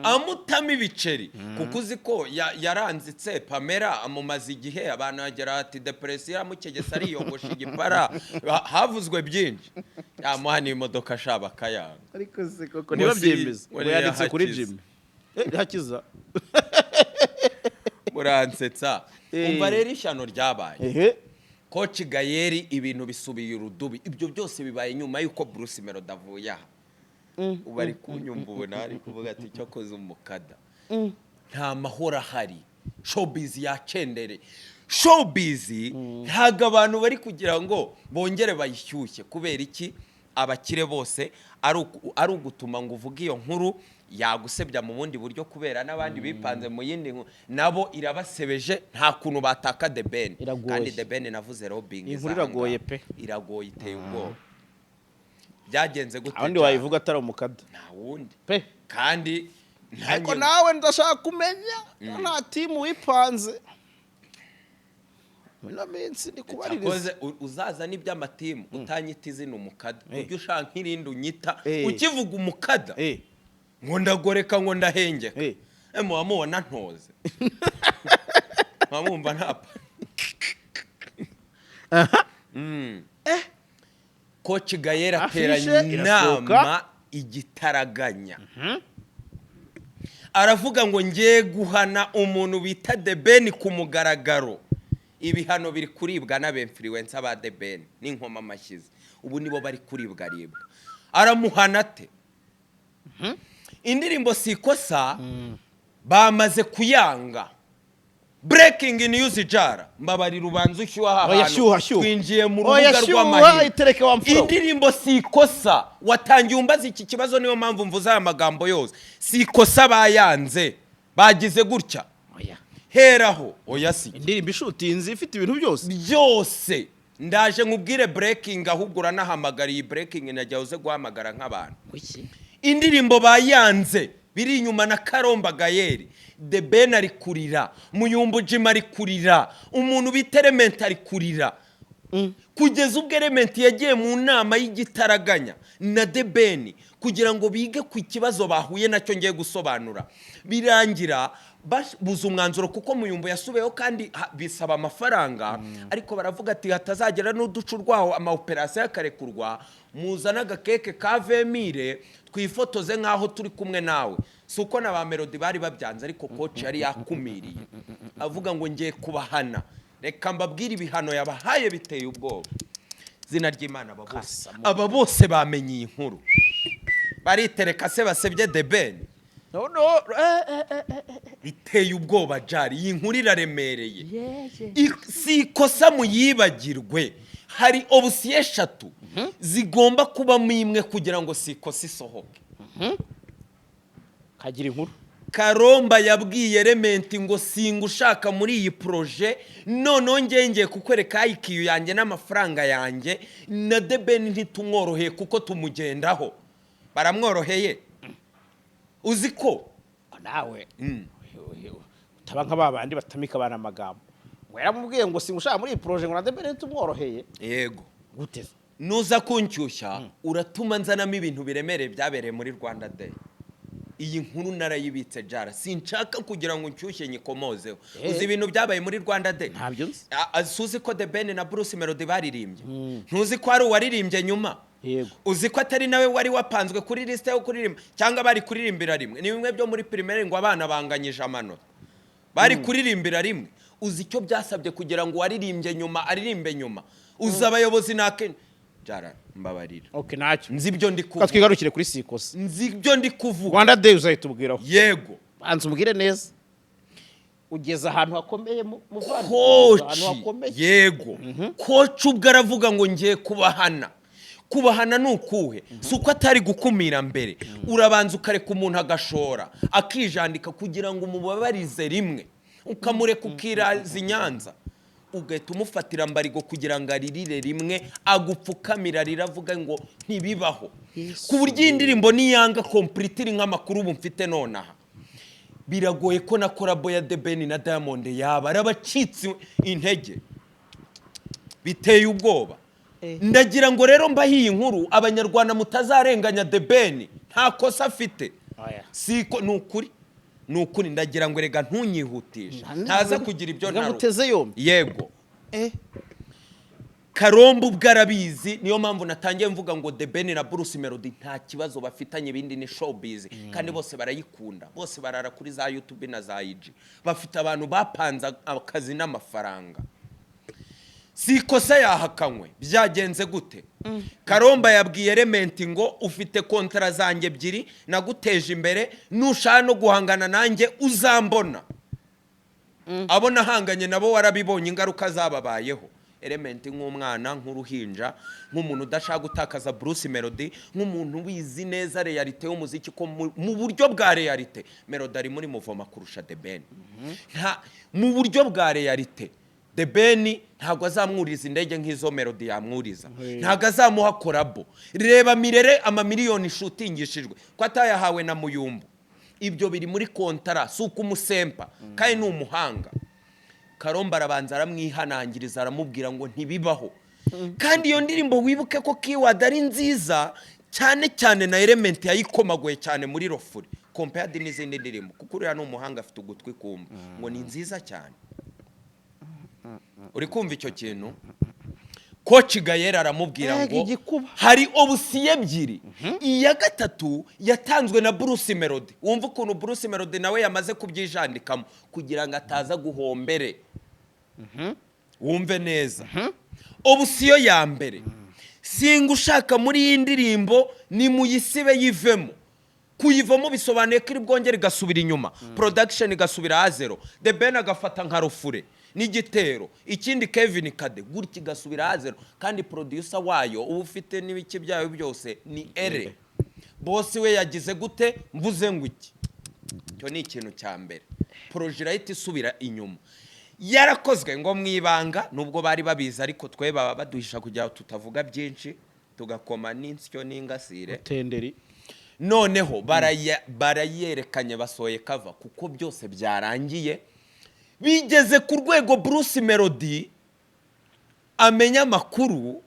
Amutamo ibiceri, kuko uzi ko yaranzitse Pamela, amumaze igihe, abantu bagera ati depression iramukegesa, ariyogosha igipara. Havuzwe byinshi, yamuha n'imodoka ashaka akayanga. Ariko se koko Ngo ntibabyemeza ngo ngo yanditse kuri niyahakiza. Jimmy. Hakiza. Muransetsa. Umva rero ishyano ryabaye. Coach Gael, ibintu bisubiye urudubi. Ibyo byose bibaye nyuma y'uko Bruce Melody avuye aha. Ubu ari kunyumva, ubu ari kuvuga ati icyo koze umukada, nta mahoro ahari. Showbiz yacendere, showbiz ntabwo abantu bari kugira ngo bongere bayishyushye. Kubera iki? Abakire bose ari ugutuma ngo uvuge iyo nkuru yagusebya mu bundi buryo, kubera n'abandi bipanze mu yindi nabo irabasebeje. Nta kuntu bataka The Ben. Iragoye. Kandi The Ben navuze lobbying. Iyi nkuru iragoye pe. Iragoye, iteye ubwoba. Byagenze gute? Abandi wayivuga atari umukada. Nta wundi. Pe. Kandi Ariko nawe ndashaka kumenya ko nta team wipanze muri ino minsi ndi kubaririza. Cyakoze uzaza n'iby'amatimu, utanyita izina umukada. Ujye ushaka nk'irindi unyita. Ukivuga umukada ngo ndagoreka, ngo ndahengeka. Muba mubona ntoze, muba mwumva ntapa. Coach Gael Affiche ateranya irasohoka. inama igitaraganya, aravuga ngo ngiye guhana umuntu bita The Ben ku mugaragaro. Ibihano biri kuribwa n'aba influencer ba The Ben n'inkoma amashyize, ubu nibo bari kuribwa ribwa. Aramuhana ate? Indirimbo Si Ikosa bamaze kuyanga. Breaking news, jara mbabarira, ubanza ushyuha aha Oya, hantu. shyuha, shyuha. Twinjiye mu Oya, rubuga shyuha, rw'amahina. itereke wa mfura we. Indirimbo Si Ikosa, watangiye umbaza iki kibazo, niyo mpamvu mvuze aya magambo yose. Si Ikosa bayanze, bagize gutya. Oya. Heraho, oya si. Indirimbo ishutinze, ifite ibintu byose. Byose ndaje nkubwire breaking. Ahubwo uranahamagara iyi breaking, najya uze guhamagara nk'abantu. Kuki? Indirimbo bayanze, biri inyuma na Karomba Gael. The Ben ari kurira, Muyumbu Jim ari kurira, umuntu bita Element ari kurira, kugeza ubwo Element yagiye mu nama y'igitaraganya na The Ben kugira ngo bige ku kibazo bahuye nacyo ngiye gusobanura. Birangira babuze umwanzuro, kuko Muyumbu yasubiyeho kandi bisaba amafaranga. Ariko baravuga ati hatazagera n'uducu rwaho, ama operation akarekurwa, muzane agakeke ka 20 mille twifotoze nk'aho turi kumwe nawe. Si uko na ba Melody bari babyanze, ariko coach yari yakumiriye, avuga ngo ngiye kubahana. Reka mbabwire ibihano yabahaye, biteye ubwoba. Izina ry'Imana, aba bose, aba bose bamenye iyi nkuru, baritereka se basebye The Ben? No, no, eh. Biteye ubwoba jari, iyi nkuru iraremereye. Si ikosa muyibagirwe, hari option eshatu zigomba kubamo imwe kugira ngo Si Ikosa isohoke. Kagira inkuru. Karomba yabwiye Element ngo singa ushaka muri iyi projet, noneho ngiye kukwereka IQ yanjye n'amafaranga yanjye, na The Ben ntitumworoheye kuko tumugendaho. Baramworoheye, uzi ko Nawe utaba nka ba bandi batamika abana amagambo, ngo yaramubwiye ngo singushaka muri iyi projet, ngo na The Ben tumworoheye. Yego. Gute? Nuza kunshyushya uratuma nzanamo ibintu biremereye byabereye muri Rwanda Day. Iyi nkuru narayibitse jara, sinshaka kugira ngo nshyushye nyikomozeho. Uzi ibintu byabaye muri Rwanda Day? Ntabyo nzi. Suzi ko The Ben na Bruce Melody baririmbye? Ntuzi ko hari uwaririmbye nyuma? Yego. Uzi ko atari nawe wari wapanzwe kuri lisite yo kuririmba, cyangwa bari kuririmbira rimwe? Ni bimwe byo muri primaire ngo abana banganyije amanota, bari kuririmbira rimwe. Uzi icyo byasabye kugira ngo uwaririmbye nyuma aririmbe nyuma? Uzi abayobozi nake jara, mbabarira. Okay, ntacyo. Nzi ibyo ndi Reka kuvuga. twigarukire kuri Sikosa. Nzi ibyo ndi kuvuga. Rwanda Day uzayitubwiraho. Yego. Banza umbwire neza, ugeze ahantu hakomeye muvandimwe, ugeze Coach. ahantu hakomeye. Yego, coach ubwo aravuga ngo ngiye kubahana. Kubahana ni ukuhe? Si uko atari gukumira mbere, urabanza ukareka umuntu agashora, akijandika, kugira ngo umubabarize rimwe, ukamureka ukiraza i Nyanza, ugahita umufatira mbarigo kugira ngo aririre rimwe, agupfukamira arira, avuga ngo ntibibaho. Ku buryo iyi ndirimbo niyanga completely, nk'amakuru ubu mfite nonaha, biragoye ko na collabo ya The Ben na Diamond yaba arabacitse intege. Biteye ubwoba. Ndagira ngo rero mbahe iyi nkuru, Abanyarwanda mutazarenganya The Ben, nta kosa afite. Oya. Siko ni ukuri, ni ukuri. Ndagira ngo rega ntunyihutishe, ntaza kugira ibyo Reka ntaruka. nguteze yombi. Yego. Karomba ubwo arabizi, niyo mpamvu natangiye mvuga ngo The Ben na Bruce Melody nta kibazo bafitanye, ibindi ni showbiz, kandi bose barayikunda, bose barara kuri za YouTube na za IG, bafite abantu bapanze akazi n'amafaranga. Si ikosa yahakanywe. Byagenze gute? Karomba yabwiye Element ngo ufite kontara zanjye ebyiri, naguteje imbere, nushaka no guhangana nanjye uzambona, abo nahanganye nabo warabibonye ingaruka zababayeho. Element nk'umwana, nk'uruhinja, nk'umuntu udashaka gutakaza Bruce Melody, nk'umuntu wizi neza réalité y'umuziki, ko mu buryo bwa réalité Melody ari muri mouvement kurusha The Ben. Nta mu buryo bwa réalité The Ben ntabwo azamwuriza indege nk'izo Melody yamwuriza, ntabwo azamuha collabo. Reba Mirere, amamiliyoni ishutingishijwe ko atayahawe na Muyumbu. Ibyo biri muri kontara, si ukumusempa, kandi ni umuhanga. Karomba arabanza aramwihanangiriza, aramubwira ngo ntibibaho. Kandi iyo ndirimbo wibuke ko keyword ari nziza cyane cyane, na Element yayikomaguye cyane muri rofuri. Compared n'izindi ndirimbo, kuko uriya ni umuhanga, afite ugutwi kumva, ngo ni nziza cyane. Uri kumva icyo kintu? Coach Gael aramubwira ngo Igikuba. hari option ebyiri. Iya gatatu yatanzwe na Bruce Melody. Wumva ukuntu Bruce Melody nawe yamaze kubyijandikamo kugira ngo ataza guhombere. Wumve neza, option ya mbere: singa ushaka muri iyi ndirimbo, ni muyisibe yivemo. Kuyivamo bisobanuye ko iri bwongere igasubira inyuma, production igasubira a zero, The Ben agafata nka rufure n'igitero, ikindi Kevin Kade, gutya igasubira a zero. Kandi producer wayo uba ufite n'ibiki byayo byose ni ere boss we. Yagize gute? Mvuze ngo iki? Icyo ni ikintu cya mbere. Projet irahita isubira inyuma. Yarakozwe ngo mu ibanga, nubwo bari babizi, ariko twe baba baduhisha kugira ngo tutavuga byinshi, tugakoma n'insyo n'ingasire. Tenderi. Noneho barayerekanye, basohoye cover, kuko byose byarangiye, bigeze ku rwego Bruce Melody amenya amakuru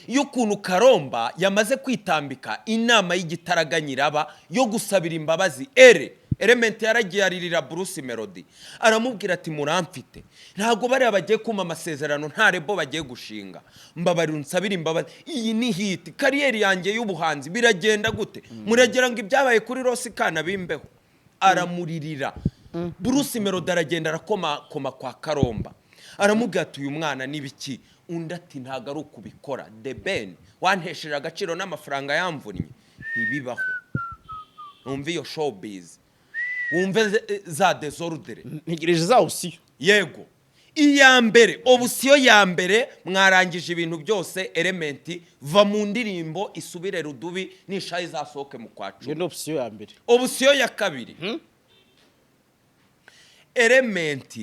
y'ukuntu Karomba yamaze kwitambika inama y'igitaraganyiraba yo gusabira imbabazi ere Element. Yaragiye aririra Bruce Melody, aramubwira ati: "Muramfite, ntabwo bariya bagiye kumpa amasezerano, nta label bagiye gushinga. Mbabarira unsabire imbabazi, iyi ni hit, career yanjye y'ubuhanzi biragenda gute? Muragira ngo ibyabaye kuri Ross Kana bimbeho?" Aramuririra. Bruce Melody aragenda arakomakoma kwa Karomba, aramubwira ati: "Uyu mwana ni biki?" Undi ati: "Ntabwo ari ukubikora, The Ben wantesheje agaciro n'amafaranga yamvunnye, ntibibaho." Wumve iyo showbiz, wumve za désordre. Ntegereje za option. Yego, iya mbere, option ya mbere: mwarangije ibintu byose, Element va mu ndirimbo, isubire rudubi, nishayi izasohoke mu kwa Iyo 10. Ni option ya mbere. Option ya kabiri: Element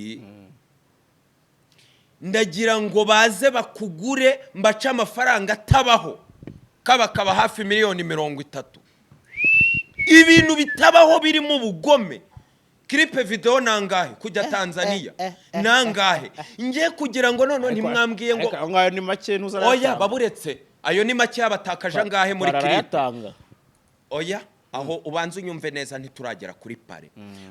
ndagira ngo baze bakugure, mbace amafaranga atabaho, kaba hafi miliyoni 30, ibintu bitabaho birimo ubugome. Clip video nangahe? Kujya Tanzania nangahe? Ngiye kugira ngo noneho ntimwambwiye ngo Ariko ayo ngayo ni make, ntuzarayatanga. Oya, baburetse, ayo ni make. Yabatakaje angahe muri clip? Barayatanga. Oya, aho ubanza unyumve neza, ntituragera kuri pare.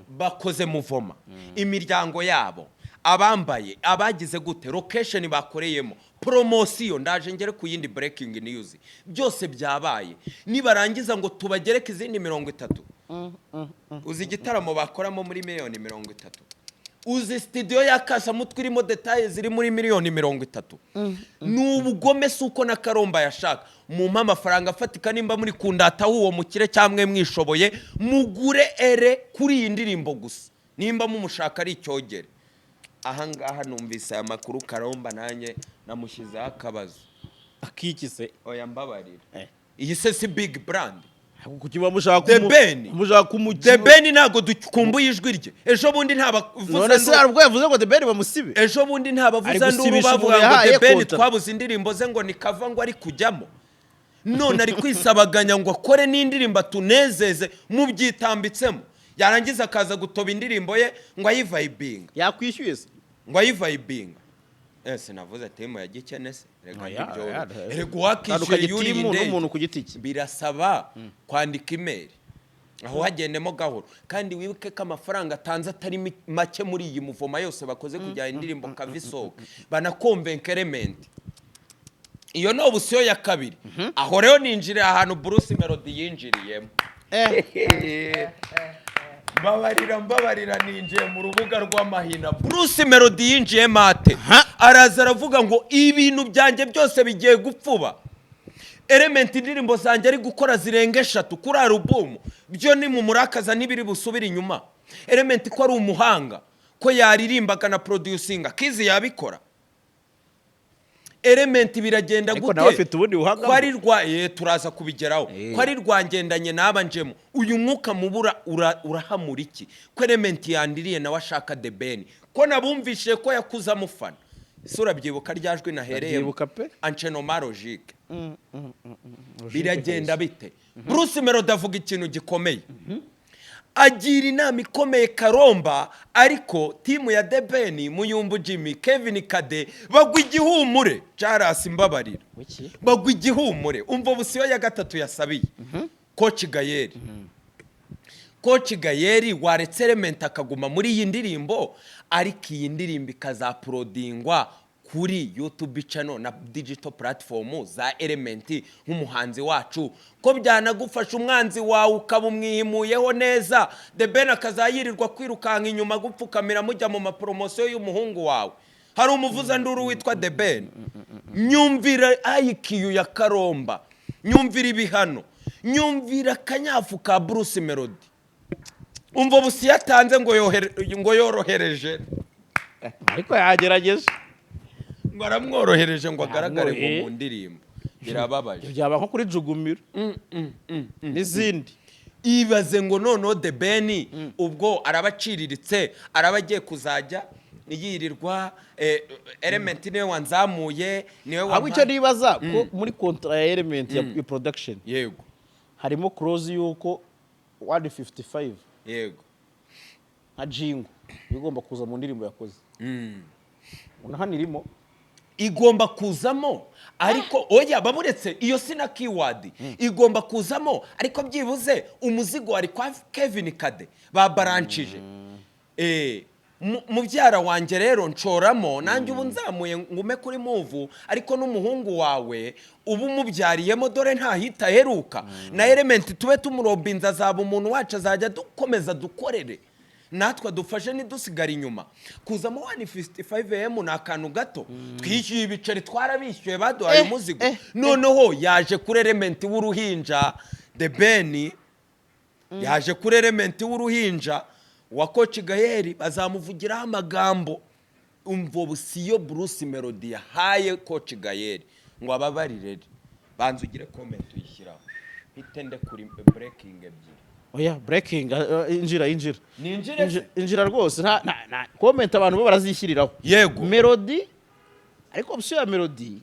Bakoze mouvement, imiryango yabo, abambaye, abagize gute, location bakoreyemo, promotion. Ndaje ngere ku yindi breaking news. Byose byabaye, nibarangiza ngo tubagereke izindi 30. Uzi igitaramo bakoramo muri miliyoni 30? Uzi studio ya Kasamutwe irimo détails ziri muri miliyoni 30? Ni ubugome. Si uko na Karomba yashaka mumpe amafaranga afatika. Nimba muri kundata w'uwo mukire cyangwa mwishoboye, mugure ere kuri iyi ndirimbo gusa, nimba mumushaka ari icyogere. Ahangaha numvise aya makuru, Karomba nanjye namushyizeho akabazo. Akikise? Oya, mbabarira. Eh. Iyi se si big brand? Kuki mushaka The Ben. mushaka kumukino? The Ben ntabwo dukumbuye ijwi rye. Ejo bundi ntabavuze None se hari ubwo yavuze ngo The Ben bamusibe? Ejo bundi Ari ntabavuza nduru gusibisha bavuga umuntu ngo yahaye The Ben contrat. twabuze indirimbo ze, ngo ni cover ngo ari kujyamo. None ari kwisabaganya ngo akore n'indirimbo atunezeze, mubyitambitsemo, yarangiza akaza gutoba indirimbo ye ngo ayivayibinga. Yakwishyuye se? Ngo ayivayibinga. Ese navuze team ya Gikene se? Reka Oya, ntibyo. Oya, Erega uwakishyuye Tandukanye yuriye team indege. n'umuntu ku giti cye. Birasaba kwandika email, aho hagendemo gahoro. Kandi wibuke ko amafaranga atanze atari make muri iyi mouvement yose bakoze kugira indirimbo cover isohoke, banakonvenka Element. Iyo ni option ya kabiri. Aho rero ninjiriye ahantu Bruce Melody yinjiriyemo. Mbabarira, mbabarira, ninjiye mu rubuga rw'amahina. Bruce Melody yinjiyemo ate? Araza aravuga ngo ibintu byanjye byose bigiye gupfuba. Element indirimbo zanjye ari gukora zirenga eshatu kuri album, byo ni mu murakaza, ntibiri busubire inyuma. Element ko ari umuhanga, ko yaririmba akanaproducinga, kizi yabikora. Element biragenda Ariko gute? nawe afite ubundi buhanga. Ko ari rwa turaza kubigeraho. Eh. Ko ari rwangendanye n'aba njemo, uyu mwuka mubura urahamura iki? Ko Element yandiriye nawe ashaka The Ben, ko nabumvishije ko yakuze amufana. Ese urabyibuka rya jwi nahereyemo? Ndabyibuka pe. Enchaînement logique, biragenda bite? Bruce Melody avuga ikintu gikomeye, agira inama ikomeye Karomba, ariko team ya The Ben, Muyumbu Jimmy, Kevin Kade bagwa igihumure. Charles, mbabarira. Wiki? Bagwa igihumure. Umva option ya gatatu yasabiye Coach Gael. Coach Gael, waretse Element akaguma muri iyi ndirimbo, ariko iyi ndirimbo ikazauploadingwa kuri YouTube channel na digital platform za Element nk'umuhanzi wacu, ko byanagufasha umwanzi wawe ukaba umwihimuyeho neza. The Ben akazayirirwa kwirukanka inyuma gupfukamira, mujya mu mapromotion y'umuhungu wawe. Hari umuvuzanduru witwa The Ben. Nyumvira IQ ya Karomba, nyumvira ibihano, nyumvira akanyafu ka Bruce Melody. Umva busi yatanze ngo yorohereje. Ariko yagerageje. Ngo aramworohereje ngo agaragare ngo Yamwohe. mu ndirimbo. Birababaje. Byaba nko kuri Jugumiro n'izindi. Ibaze ngo noneho The Ben ubwo araba aciriritse, araba agiye kuzajya yirirwa Element niwe wanzamuye, niwe Ahubwo icyo nibaza, ko muri contrat ya Element ya production harimo clause y'uko 155 nka jingle igomba kuza mu ndirimbo yakoze. Ubona hano irimo. Igomba kuzamo, ariko oya, baburetse iyo sina keyword igomba kuzamo, ariko byibuze umuzigo wari kwa Kevin Kade babaranshije. Mubyara wanjye rero nshoramo nanjye ubu nzamuye ngume kuri move, ariko n'umuhungu wawe ubu umubyariyemo, dore ntahita aheruka na Element, tube tumurobinze, azaba umuntu wacu, azajya dukomeza dukorere natwe, dufashe ntidusigare inyuma. Kuzamo 155 M ni akantu gato. Twishyuye ibiceri, twarabishyuye, baduhaye umuzigo. Noneho yaje kuri Element w'uruhinja. The Ben yaje kuri Element w'uruhinja wa Coach Gael, bazamuvugiraho amagambo. Umva busiyo Bruce Melody yahaye Coach Gael ngo ababarire. Banza ugire comment uyishyiraho, mpite ndekura breaking ebyiri. Oya, breaking, injira, injira. Ninjire se? Injira rwose, nta comment, abantu bo barazishyiriraho. Melody, ariko option ya Melody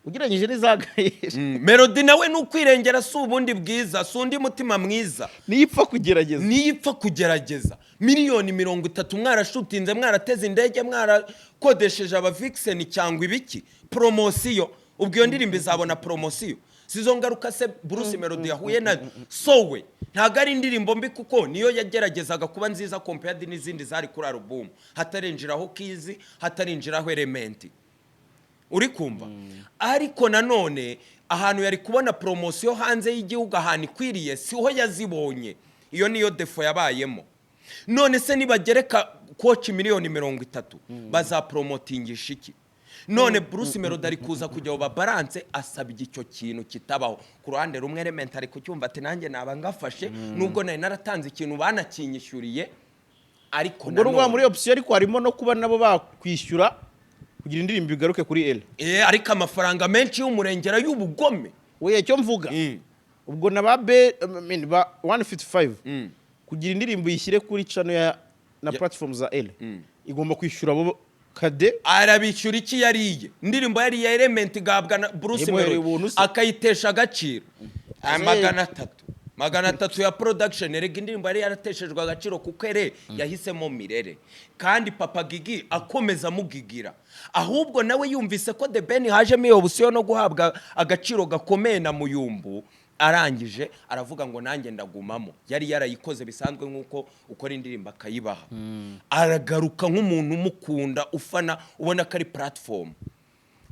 ugereranyije n'iza Gael, Melody nawe ni ukwirengera, si ubundi bwiza, si undi mutima mwiza. Niyo ipfa kugerageza. Niyo ipfa kugerageza. Miliyoni 30 mwarashutinze, mwarateze indege, mwarakodesheje abavikiseni cyangwa ibiki, promotion. Ubwo iyo ndirimbo izabona promotion? Si izo ngaruka se Bruce Melody yahuye nazo? Sowe ntabwo ari indirimbo mbi, kuko niyo yageragezaga kuba nziza compared n'izindi zari kuri album, hatarinjiraho Kizi, hatarinjiraho Element, uri kumva? Ariko nanone ahantu yari kubona promotion hanze y'igihugu, ahantu ikwiriye, siho yazibonye. Iyo niyo défaut yabayemo. None se nibagereka Coach miliyoni 30, bazapromotingisha iki? None Bruce Melody ari kuza kugira ngo babalance, asabye icyo kintu kitabaho. Ku ruhande rumwe Element ari kucyumva, ati nanjye naba ngafashe, nubwo nari naratanze ikintu banakinyishyuriye, ariko Ubwo ni muri option, ariko harimo no kuba nabo bakwishyura kugira indirimbo igaruke kuri L. Ariko amafaranga menshi y'umurengera y'ubugome. Oya, icyo mvuga, ubwo na ba B, I mean, ba 155, kugira indirimbo uyishyire kuri channel ya na platform za L, igomba kwishyura abo Kade. Arabishyura iki? Yariye indirimbo, yariye Element, igahabwa na Bruce Yamuhereye Melody, ubuntu se. akayitesha agaciro. Aya 300, 300 ya production. Erega indirimbo yari yarateshejwe agaciro kuko ere yahisemo Mirere, kandi Papa Gigi akomeza amugigira. Ahubwo nawe yumvise ko The Ben hajemo iyo option no guhabwa agaciro gakomeye na Muyumbu, arangije aravuga ngo nanjye ndagumamo. Yari yarayikoze bisanzwe nk'uko ukora indirimbo akayibaha. Aragaruka nk'umuntu umukunda, ufana, ubona ko ari platform,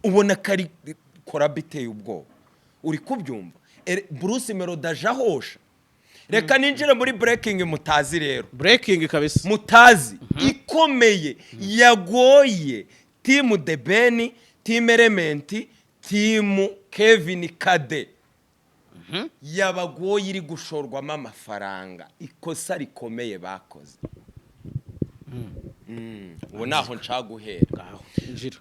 ubona ko ari collabo iteye ubwoba, uri kubyumva? Bruce Melody aje ahosha. Reka ninjire muri breaking mutazi rero. Breaking kabisa. Mutazi ikomeye yagoye team The Ben, team Element, team Kevin Kade, yabagoye, iri gushorwamo amafaranga, ikosa rikomeye bakoze. Ubu naho nshaka guhera. Ngaho injira.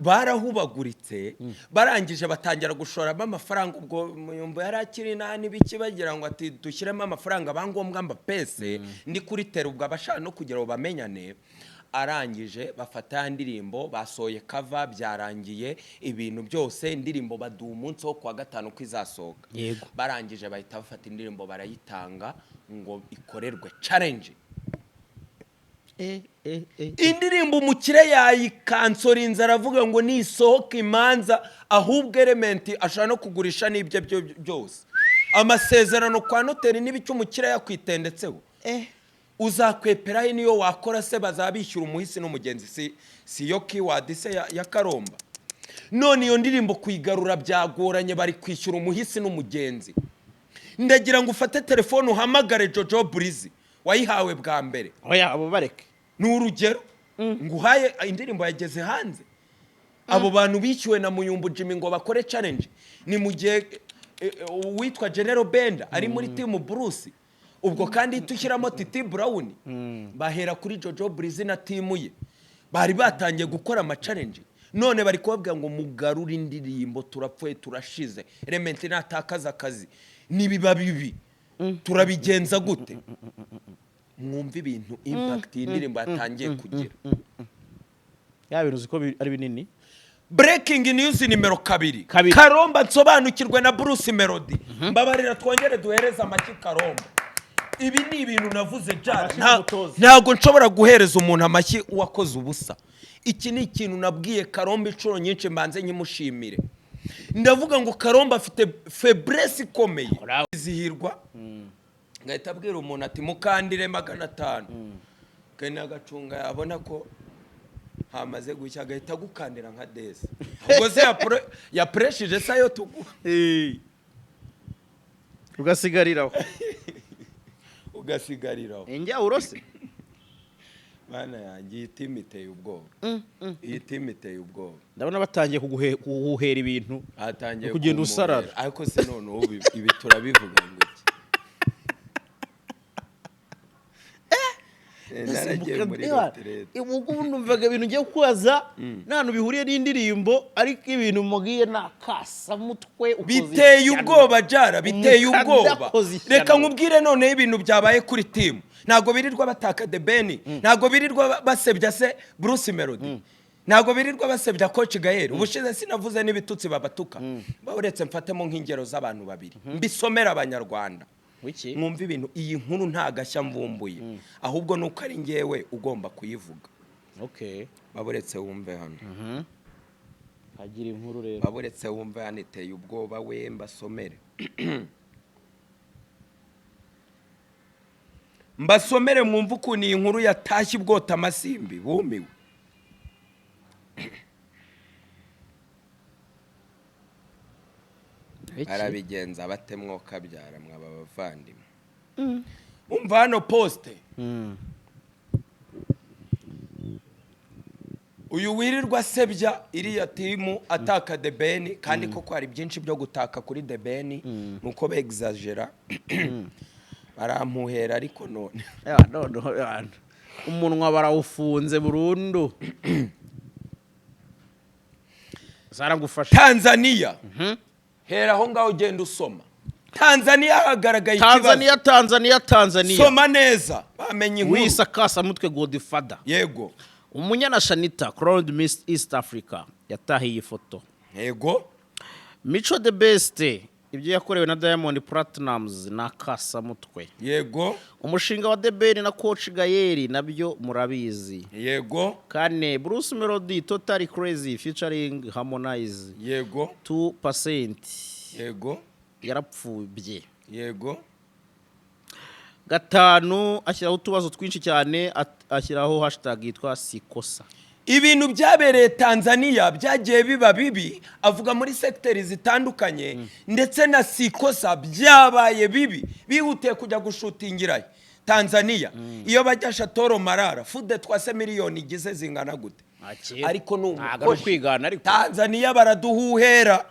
Barahubaguritse, barangije batangira gushoramo amafaranga. Ubwo Muyumbo yari akiri nta n'ibiki, bagira ngo ati dushyiremo amafaranga bangombwa mbapese ndi kuri tera. Ubwo abashaka no kugira ngo bamenyane, arangije bafata ya ndirimbo, basohoye cover, byarangiye ibintu byose, indirimbo baduha umunsi wo kuwa gatanu ko izasohoka. Barangije bahita bafata indirimbo barayitanga ngo ikorerwe challenge. Indirimbo umukire yayikansorinze, aravuga ngo nisohoka imanza, ahubwo Element ashobora no kugurisha n'ibyo byo byose. Amasezerano kwa noteri n'ibicyo umukiriya yakwitendetseho. Uzakweperaho niyo wakora se, bazaba bishyura umuhisi n'umugenzi. Si yo keyword se ya Karomba? None iyo ndirimbo kuyigarura byagoranye, bari kwishyura umuhisi n'umugenzi. Ndagira ngo ufate telefone uhamagare Jojo Breezy wayihawe bwa mbere. Oya, abo bareke. Ni urugero nguhaye. Indirimbo yageze hanze, abo bantu bishyuwe na Muyumbu Jimmy ngo bakore challenge. Ni mu gihe uwitwa General Benda ari muri team Bruce. Ubwo kandi tushyiramo Titi Brown, bahera kuri Jojo Breezy na team ye bari batangiye gukora ama challenge. None bari kubabwira ngo mugarure indirimbo, turapfuye, turashize. Element natakaza akazi nibiba bibi, turabigenza gute? Mwumve ibintu, impact iyi ndirimbo yatangiye kugira. Ya bintu uzi ko ari binini. Breaking news nimero 2. Kabiri. Karomba nsobanukirwe na Bruce Melody. Mbabarira twongere duhereze amashyi Karomba. Ibi ni ibintu navuze jara. Amashyi y'umutoza. Ntabwo nshobora guhereza umuntu amashyi uwakoze ubusa. Iki ni ikintu nabwiye Karomba inshuro nyinshi, mbanze nyimushimire. Ndavuga ngo Karomba afite faiblesse ikomeye. Izihirwa ngahita abwira umuntu ati mukandire 500, kandi agacunga yabona ko hamaze gushya agahita agukandira nka desi. Ubwo se yapreshije se ayo tuguha? Ugasigariraho. Ugasigariraho. Njya urose. Bana yanjye, iyi team iteye ubwoba, iyi team iteye ubwoba. Ndabona batangiye kuguhera ibintu. Hatangiye Kugenda kumuhera. Usarara. Ariko se none ubu ibi turabivuga ngo iki? Naragiye muri retraite. Ubu numvaga ibintu ugiye kubaza nta hantu bihuriye n'indirimbo, ariko ibintu mubwiye ni akasamutwe, ukoze Biteye ishyano. ubwoba jara, biteye Umukanda ubwoba. akoze ishyano. Reka nkubwire noneho ibintu byabaye kuri team. Ntabwo birirwa bataka The Ben, ntabwo birirwa basebya se Bruce Melody, ntabwo birirwa basebya Coach Gael. Ubushize sinavuze n'ibitutsi babatuka? Ba uretse mfatemo nk'ingero z'abantu babiri mbisomera Abanyarwanda. Wiki? Mwumva ibintu, iyi nkuru nta gashya mvumbuye, ahubwo nuko ari ngewe ugomba kuyivuga. Baburetse wumve hano. Hagira inkuru rero. Baburetse wumve hano, iteye ubwoba we. Mbasomere, mbasomere mwumve ukuntu iyi nkuru yatashye ubwota amasimbi, bumiwe. Arabigenza bate mwokabyara mwaba bavandimwe? Umva hano post. Uyu wirirwa asebya iriya team ataka The Ben, kandi koko hari byinshi byo gutaka kuri The Ben, nuko begizagera barampuhera, ariko none Ya, noneho ya, umunwa barawufunze burundu, zaragufasha. Tanzania, hera aho ngaho ugenda usoma. Tanzania hagaragaye ikibazo. Tanzania, Tanzania, Tanzania. Soma neza bamenye inkuru. Wisa kasamutwe Godfather. Yego. Umunyana Shanita crowned Miss East Africa yatahiye ifoto. Yego. Mico The Best, ibyo yakorewe na Diamond Platnumz na kasamutwe. Yego. Umushinga wa The Ben na Coach Gael nabyo murabizi. Yego. Kane, Bruce Melody Totally Crazy featuring Harmonize. Yego. 2%. Yego. Yarapfubye. Yego. Gatanu, ashyiraho utubazo twinshi cyane, ashyiraho hashtag yitwa sikosa. Ibintu byabereye Tanzania byagiye biba bibi, avuga muri segiteri zitandukanye, ndetse na sikosa byabaye bibi. Bihutiye kujya gushutingirayo Tanzania. Iyo bajya Shatoro Marara fude twase miliyoni igize zingana gute? Ariko ni Ntabwo ari umukozi. ukwigana ariko. Tanzania baraduhuhera.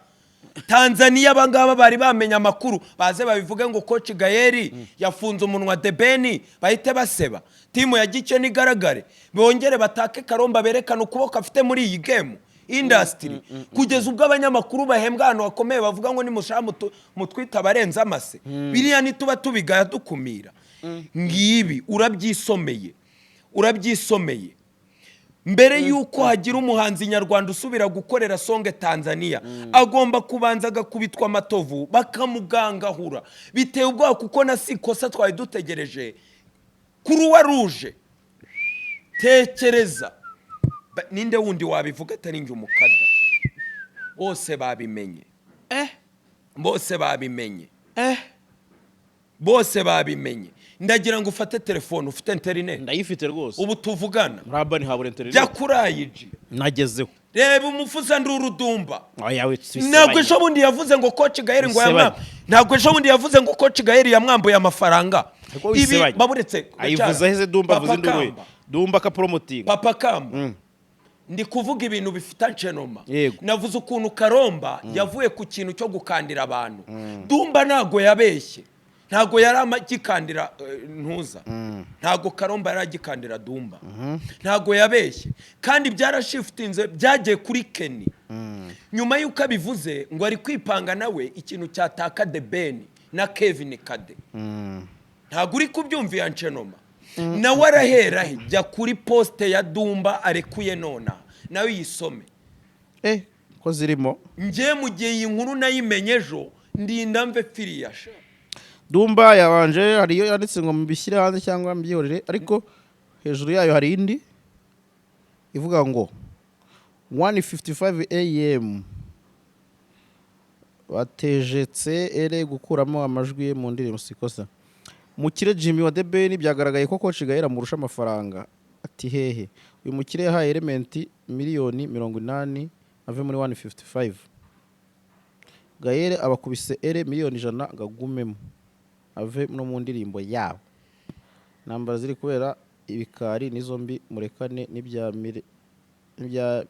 Tanzania abangaba bari bamenye amakuru, baze babivuge ngo Coach Gael yafunze umunwa The Ben, bahite baseba team ya Gike nigaragare, bongere batake Karomba, berekane ukuboko afite muri iyi game industry, kugeza ubwo abanyamakuru bahembwa ahantu hakomeye bavuga ngo nimushaka mutwite abarenze amase. Biriya nituba tubigaya dukumira. Ngibi urabyisomeye, urabyisomeye. Mbere y'uko hagira umuhanzi nyarwanda usubira gukorera song Tanzania, agomba kubanza agakubitwa amatovu bakamugangahura. Biteye ubwoba, kuko na si ikosa twari dutegereje kuruwa ruje. Tekereza ninde wundi wabivuga atari njye umukada? Bose babimenye, bose babimenye. Bose babimenye. Ndagira ngo ufate telefone, ufite interineti? Ndayifite rwose. Ubu tuvugana. Muri Urban habura interineti. Jya kuri IG. Nagezeho. Reba umufuzanduru Dumba. Oya we. Ntabwo ejo bundi yavuze ngo Coach Gael ngo Wisebanya. ntabwo ejo bundi yavuze ngo Coach Gael yamwambuye amafaranga? Ariko Ibi wisebanya. baburetse. Ayivuze aheze Dumba avuze Papa induru ye. Kamba. Dumba akaporomotinga. Papa Kamba, ndi kuvuga ibintu bifite ancenoma. Yego. Navuze ukuntu Karomba yavuye ku kintu cyo gukandira abantu. Dumba ntabwo yabeshye, ntabwo yari agikandira ntuza, ntabwo Karomba yari agikandira Dumba, ntabwo yabeshye. Kandi byarashifutinze, byagiye kuri Kenny nyuma y'uko abivuze ngo ari kwipanga nawe ikintu cyataka The Ben na Kevin Kade. Ntabwo uri kubyumva iya ncenoma? Nawe arahera he? Jya kuri post ya Dumba arekuye nona, nawe yisome. Eh, ko zirimo. Njye mu gihe iyi nkuru nayimenye ejo, ndinda mve firiya sha. Dumba yabanje, hari iyo yanditse ngo mbishyire hanze cyangwa mbyihorere, ariko hejuru yayo hari indi ivuga ngo 1:55 am batejetse ere gukuramo amajwi ye mu ndirimbo sikosa. Mukire Jimmy wa The Ben byagaragaye ko Coach Gael amurusha amafaranga. Ati hehe, uyu mukire yahaye Element 80 miliyoni ave muri 155. Gael abakubise ere 100 miliyoni ngo agumemo ave no mu ndirimbo yabo. Intambara ziri kubera ibikari nizo mbi, murekane n'ibya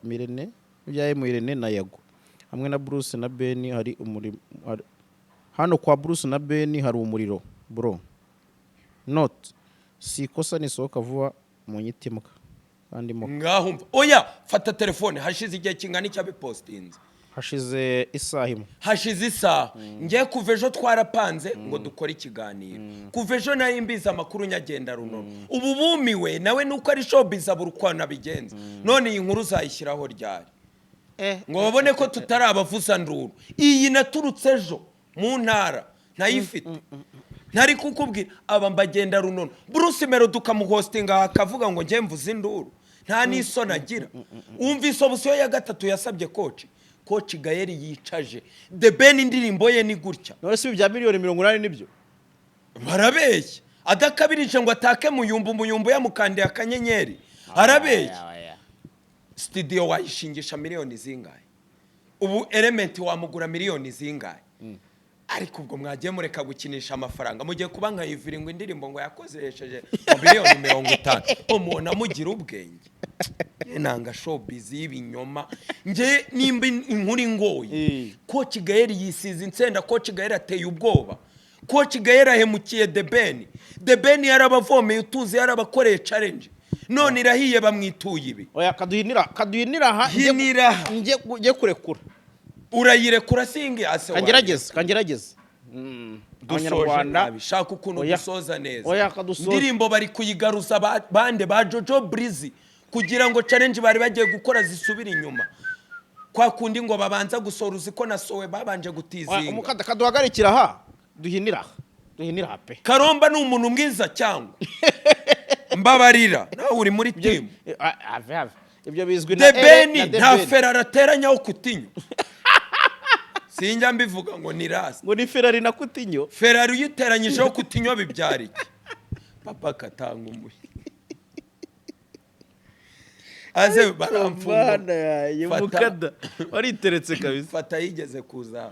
Mirene, n'ibya M Irene na Yago hamwe na Bruce na Ben. Hari umurimo hano kwa Bruce na Ben, hari umuriro bro. Not si ikosa nisohoka vuba mu nyitimbwa kandi mo. Ngaho mva, oya, fata telefone. Hashize igihe kingana icyo abipositinze? Hashize isaha imwe. Hashize isaha. Ngiye kuva ejo twarapanze ngo dukore ikiganiro, kuva ejo nari mbizi amakuru nyagenda runono. Ubu bumiwe nawe nuko ari showbiz, abura uko anabigenza. None iyi nkuru uzayishyiraho ryari ngo babone ko tutari abavuzanduru? Iyi naturutse ejo mu ntara ntayifite, ntari kukubwira. Aba mbagenda runono. Bruce Melody ukamuhostinga akavuga ngo njye mvuze induru, nta n'isoni agira. Wumva option ya gatatu yasabye Coach Gael yicaje The Ben, indirimbo ye ni gutya. None si ibi bya 80 miliyoni nibyo? Barabeshya. Adakabirije ngo atake Muyumbu, Muyumbu yamukandiye akanyenyeri, arabeshya. Studio wayishingisha miliyoni zingahe? Ubu Element wamugura miliyoni zingahe? Ariko ubwo mwagiye mureka gukinisha amafaranga, mugiye kuba nka Iviri ngo indirimbo ngo yakoresheje mu 50 miliyoni, umuntu amugira ubwenge. Njye nanga showbiz y'ibinyoma. Njye nimba inkuru ingoye, Coach Gael yisize insenda, Coach Gael ateye ubwoba, Coach Gael ahemukiye The Ben. The Ben yarabavomeye utuzi, yarabakoreye challenge, none irahiye, bamwituye ibi. Oya, kaduhinira, kaduhinira aha. Hinira aha. Njye kurekura. Urayirekura singe ase? Kangerageze, kangerageze. Dusoje Abanyarwanda. nabi, shaka ukuntu Oya. dusoza neza. Oya, kadusoze. Indirimbo bari kuyigaruza bande ba Jojo Breezy kugira ngo challenge bari bagiye gukora zisubire inyuma, kwa kundi ngo babanza gusohora. Uzi ko nasowe babanje Oya, gutizinga. Umukada kaduhagarikira aha, duhinira aha, duhinira aha pe. Karomba ni umuntu mwiza cyangwa mbabarira, nawe uri muri team. Eh, ave ave, ibyo bizwi na The Ere Ben na The nta Ben. Ferrari ateranyaho Kutinyo, sinjya mbivuga ngo ni rasi. Ngo ni Ferrari na Kutinyo. Ferrari uyiteranyijeho Kutinyo bibyara iki? Papa katanga umuhi aze baramfunga. Mana yaye. Mukada wariteretse kabisa. Fata yigeze kuza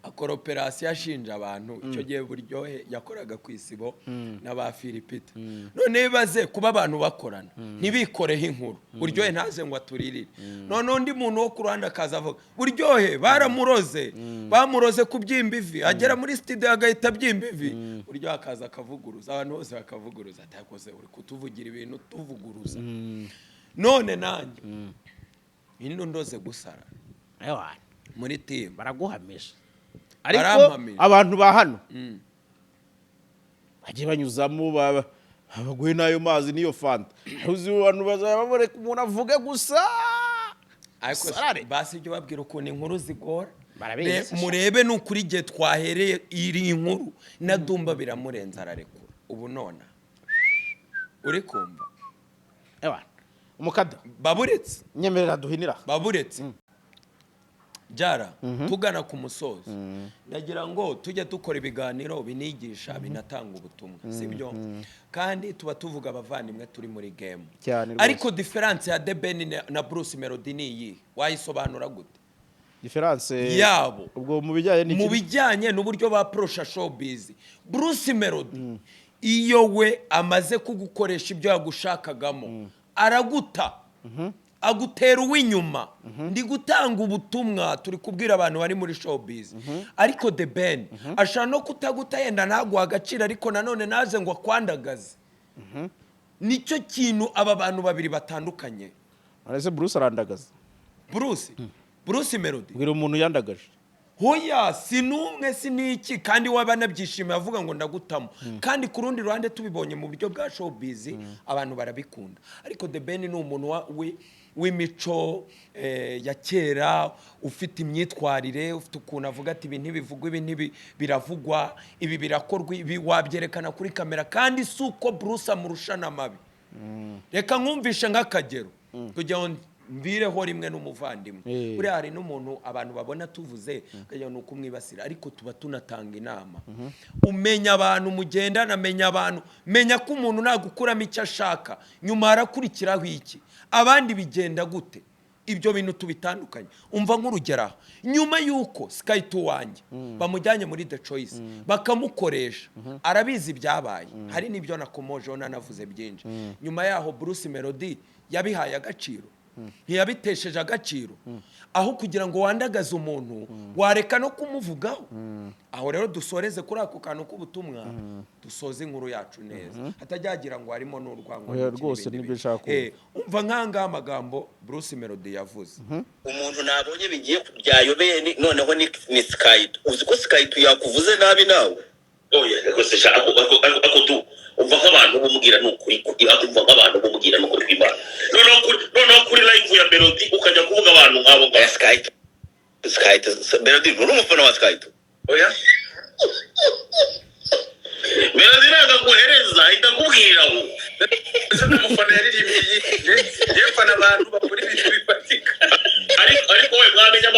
akora operasiyo ashinja abantu. Icyo gihe Buryohe yakoraga ku Isibo n'aba Filipita. None bibaze kuba abantu bakorana ntibikoreho inkuru, Buryohe ntaze ngo aturirire, none undi muntu wo ku ruhande akaza avuga Buryohe baramuroze, bamuroze kubyimba ivi, agera muri studio agahita abyimba ivi. Buryohe akaza akavuguruza, abantu bose bakavuguruza, atakoze uri kutuvugira ibintu tuvuguruza. None nanjye ino ndoze gusara Ewana, muri team. Baraguhamisha ariko. Barampamisha. Abantu ba hano bagiye banyuzamo baguhe n'ayo mazi n'iyo fanta. Uzi abantu bazaba bamureka umuntu avuge gusa. Ariko Sarare. basi ibyo babwira ukuntu inkuru zigora. Barabizi. Murebe ni ukuri, igihe twahereye iri inkuru na Dumba biramurenza ararekura. Ubu nona uri kumva. Ewana, umukada. Baburetse. Nyemerera duhinira. Baburetse. Jara, tugana ku musozo, ndagira ngo tujye dukora ibiganiro binigisha, binatanga ubutumwa, sibyo? Kandi tuba tuvuga abavandimwe turi muri game. Cyane rwose. Ariko différence ya The Ben na Bruce Melody ni iyi, wayisobanura gute? Différence Yabo. Ubwo mu bijyanye n'iki? Mu bijyanye n'uburyo baporosha showbiz. Bruce Melody iyo we amaze kugukoresha ibyo yagushakagamo, araguta, agutera uw'inyuma. Ndi gutanga ubutumwa, turi kubwira abantu bari muri showbiz. Ariko The Ben ashobora no kutaguta, yenda ntaguha agaciro, ariko nanone naze ngo akwandagaze. Nicyo kintu aba bantu babiri batandukanye. Ese Bruce arandagaza? Bruce Melody? Mbwira umuntu yandagaje. Hoya, si n'umwe, si n'iki. Kandi waba anabyishimiye avuga ngo ndagutamo. Kandi ku rundi ruhande, tubibonye mu buryo bwa showbiz, abantu barabikunda. Ariko The Ben ni umuntu w'imico ya kera, ufite imyitwarire, ufite ukuntu avuga ati: "Ibi ntibivugwa, ibi biravugwa, ibi birakorwa, ibi wabyerekana kuri kamera." Kandi si uko Bruce amurusha n'amabi. Reka nkumvishe nk'akagero kugira ngo mbireho rimwe n'umuvandimwe. Buriya hari n'umuntu abantu babona tuvuze ukagira ngo ni ukumwibasira, ariko tuba tunatanga inama. Umenya abantu mugendana, menya abantu, menya ko umuntu nagukuramo icyo ashaka, nyuma harakurikiraho iki, abandi bigenda gute. Ibyo bintu tubitandukanye. Umva nk'urugero aha: nyuma y'uko Sky2 wanjye bamujyanye muri The Choice bakamukoresha, arabizi ibyabaye, hari n'ibyo nakomojeho, nanavuze byinshi. Nyuma yaho Bruce Melody yabihaye agaciro? Ntiyabitesheje agaciro. Aho kugira ngo wandagaze umuntu, wareka no kumuvugaho. Aho rero dusoreze kuri ako kantu k'ubutumwa, dusoze inkuru yacu neza, hatajyagira ngo harimo n'urwango Oya, n'iki rwose n'ibindi nibyo bintu. nshaka kumva. Umva nk'ahangaha amagambo Bruce Melody yavuze. Umuntu nabonye bigiye byayobeye noneho ni Sky2. Uzi ko Sky2 yakuvuze nabi nawe? Oya rwose sha, ako du umva nk'abantu bumubwira ni ukuri, umva nk'abantu bumubwira ni ukuri kw'Imana. Noneho kuri live ya Melody ukajya kuvuga abantu nk'abo ngabo. Oya, Sky2, Sky2, Melody, uri umufana wa Sky2? Oya, Melody ntabwo aguhereza, ahita akubwira ngo Ese umufana yaririmbye iyihe? Mfana abantu bakora ibintu bifatika. Ariko we mwamenya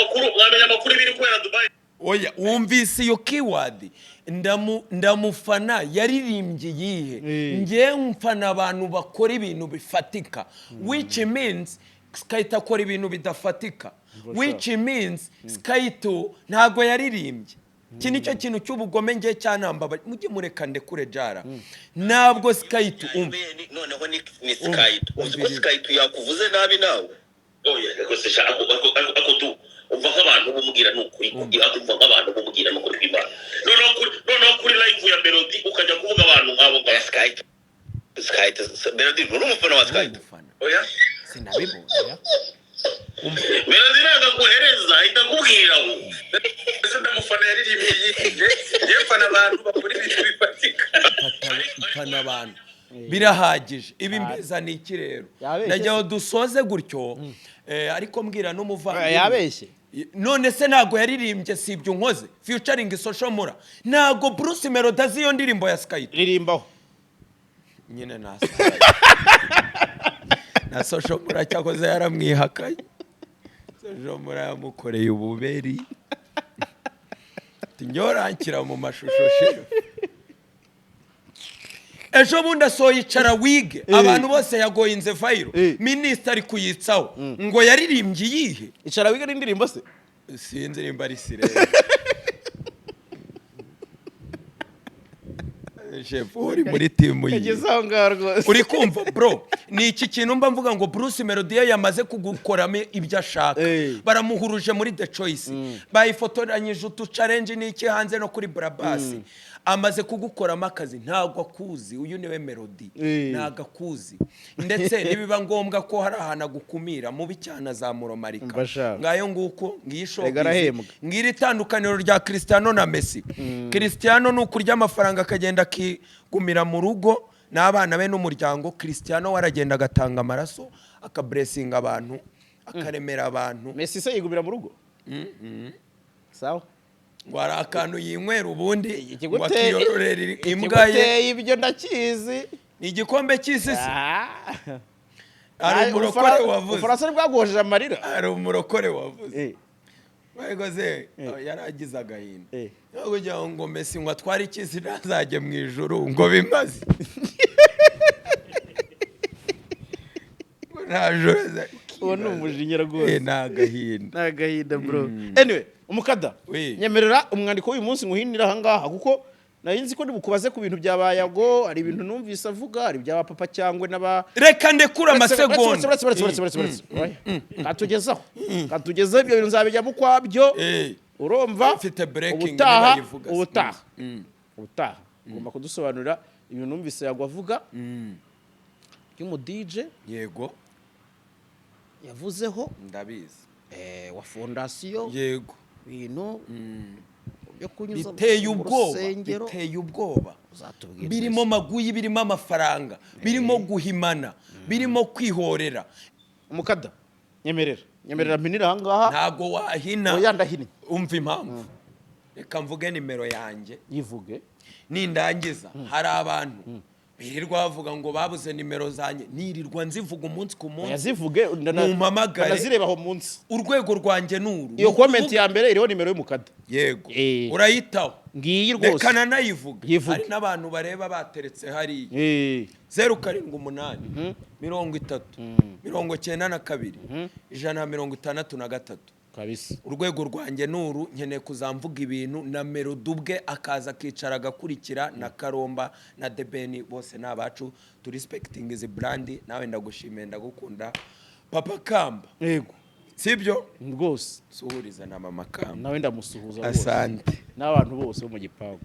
amakuru biri kubera Dubai. Oya, wumvise iyo keyword, ndamufana yaririmbye iyihe? Ngewe mfana abantu bakora ibintu bifatika, which means Sky2 akora ibintu bidafatika, which means Sky2 ntabwo yaririmbye. Iki nicyo kintu cy'ubugome ngiye cyanambabaje. Mujye mureka ndekure jara. Ntabwo Sky2, umva. Byayobeye noneho ni Sky2. Uzi ko Umviriza. Sky2 yakuvuze nabi nawe? Oya rwose sha, ako du umva nk'abantu bumubwira ni ukuri, umva nk'abantu bumubwira ni ukuri kw'Imana. Noneho kuri live ya Melody ukajya kuvuga abantu nk'abo ngabo. Oya, Sky2, Sky2, Melody, uri umufana wa Sky2? Umufana? Oya. Sinabibonye. Melody ntabwo aguhereza, ahita akubwira ngo Ese ndamufana yaririmbye iyihe? Mfana abantu bakora ibintu bifatika. Mfana abantu, birahagije. Ibi mbiza ni iki rero? Yabeshye. Ndagira ngo dusoze gutyo, ariko mbwira n'umuvandimwe. Yabeshye. None se ntabwo yaririmbye? Si ibyo unkoze featuring Social Mula? Ntabwo Bruce Melody azi iyo ndirimbo ya Sky2? Ririmbaho. Nyine na Social Mula cyakoze yaramwihakanye. Social Mula yamukoreye ububeri, ati nyorankira mu mashusho shefu. Ejo bundi asohoye "Icara Wige", abantu bose yagoyinze viral. Minisitiri ari kuyitsaho ngo yaririmbye iyihe? "Icara Wige" n'indirimbo se? Sinzi nimba ari sirene. Shefu, uri muri team yiwe. Kageze aho ngaho rwose. Uri kumva bro, ni iki kintu mba mvuga ngo Bruce Melody yamaze kugukoramo ibyo ashaka. Baramuhuruje muri The Choice, bayifotoranyije utu challenge n'iki hanze no kuri Brabasi. Amaze kugukoramo akazi, ntabwo akuzi. Uyu niwe Melody. Ntabwo akuzi, ndetse nibiba ngombwa ko hari ahantu agukumira mubi cyane, azamuromarika. Mbasha. Ngayo nguko, ngiyi Rega showbiz. arahembwa. Ngiri itandukaniro rya Cristiano na Messi. Cristiano ni ukurya amafaranga akagenda akigumira mu rugo n'abana be n'umuryango. Cristiano we aragenda agatanga amaraso, akaburesinga abantu, akaremera abantu. Messi se yigumira mu rugo? Sawa. Ngo hari akantu yinywera ubundi ngo akiyororera imbwa ye. Ikiguteye ibyo ndakizi. Ni igikombe cy'isi se? Ah. Hari umurokore wavuze. Ubufaransa ntibwaguhojeje amarira. Hari umurokore wavuze. Ariko se yaragize agahinda. No kugira ngo Messi ngo atware ikisi ntazajye mu ijuru ngo bimaze. Ngo nta juru Uwo ni umujinya rwose. Ni agahinda. Ni agahinda, bro. Anyway, umukada, Oui. nyemerera umwandiko w'uyu munsi nguhinira ahangaha, kuko nari nzi ko ndibukubaze ku bintu bya Bayago. Hari ibintu numvise avuga, hari ibyaba Papa cyangwa n'aba Reka ndekure amasegonda. Uretse, uretse, uretse, uretse, uretse. Oya. Katugezaho, katugezaho, ibyo bintu nzabijyamo ukwabyo. Urumva? Mfite breaking Ubutaha, nibayivuga se. ubutaha, ubutaha ugomba kudusobanurira ibintu numvise Yago avuga by'umu DJ yavuzeho Ndabizi. Wa fondasiyo, ibintu byo kunyuza Biteye mu ubwoba. rusengero. Biteye ubwoba. Uzatubwira. Birimo maguyi, birimo amafaranga, birimo guhimana, birimo kwihorera. Umukada, nyemerera, nyemerera mpinira ahangaha. Ntago wahina. Oya, ndahinnye. Umva impamvu, reka mvuge nimero yanjye. Yivuge. Nindangiza, hari abantu birirwa bavuga ngo babuze nimero zanjye, nirirwa nzivuga umunsi ku munsi. Yazivuge. Mumpamagare. Ndazireba aho munsi. Urwego rwanjye ni uru. Iyo Ni comment ukuvuga- ya mbere iriho nimero y'umukada. Yego. Urayitaho. Ngiyi rwose. Reka nanayivuga. Yivuge. Hari n'abantu bareba bateretse hariya. 078 30 92 163. Kabisa. Urwego rwanjye ni uru. Nkeneye kuzamvuga ibintu na Melody ubwe akaza akicara agakurikira, na Karomba na Debeni, bose ni abacu, turespectinga izi brand. Nawe ndagushimiye, ndagukunda, Papa Kamba. Yego. Sibyo? Rwose. Suhuriza na Mama Kamba. Nawe ndamusuhuza rwose. Asante. N'abantu bose bo mu gipangu.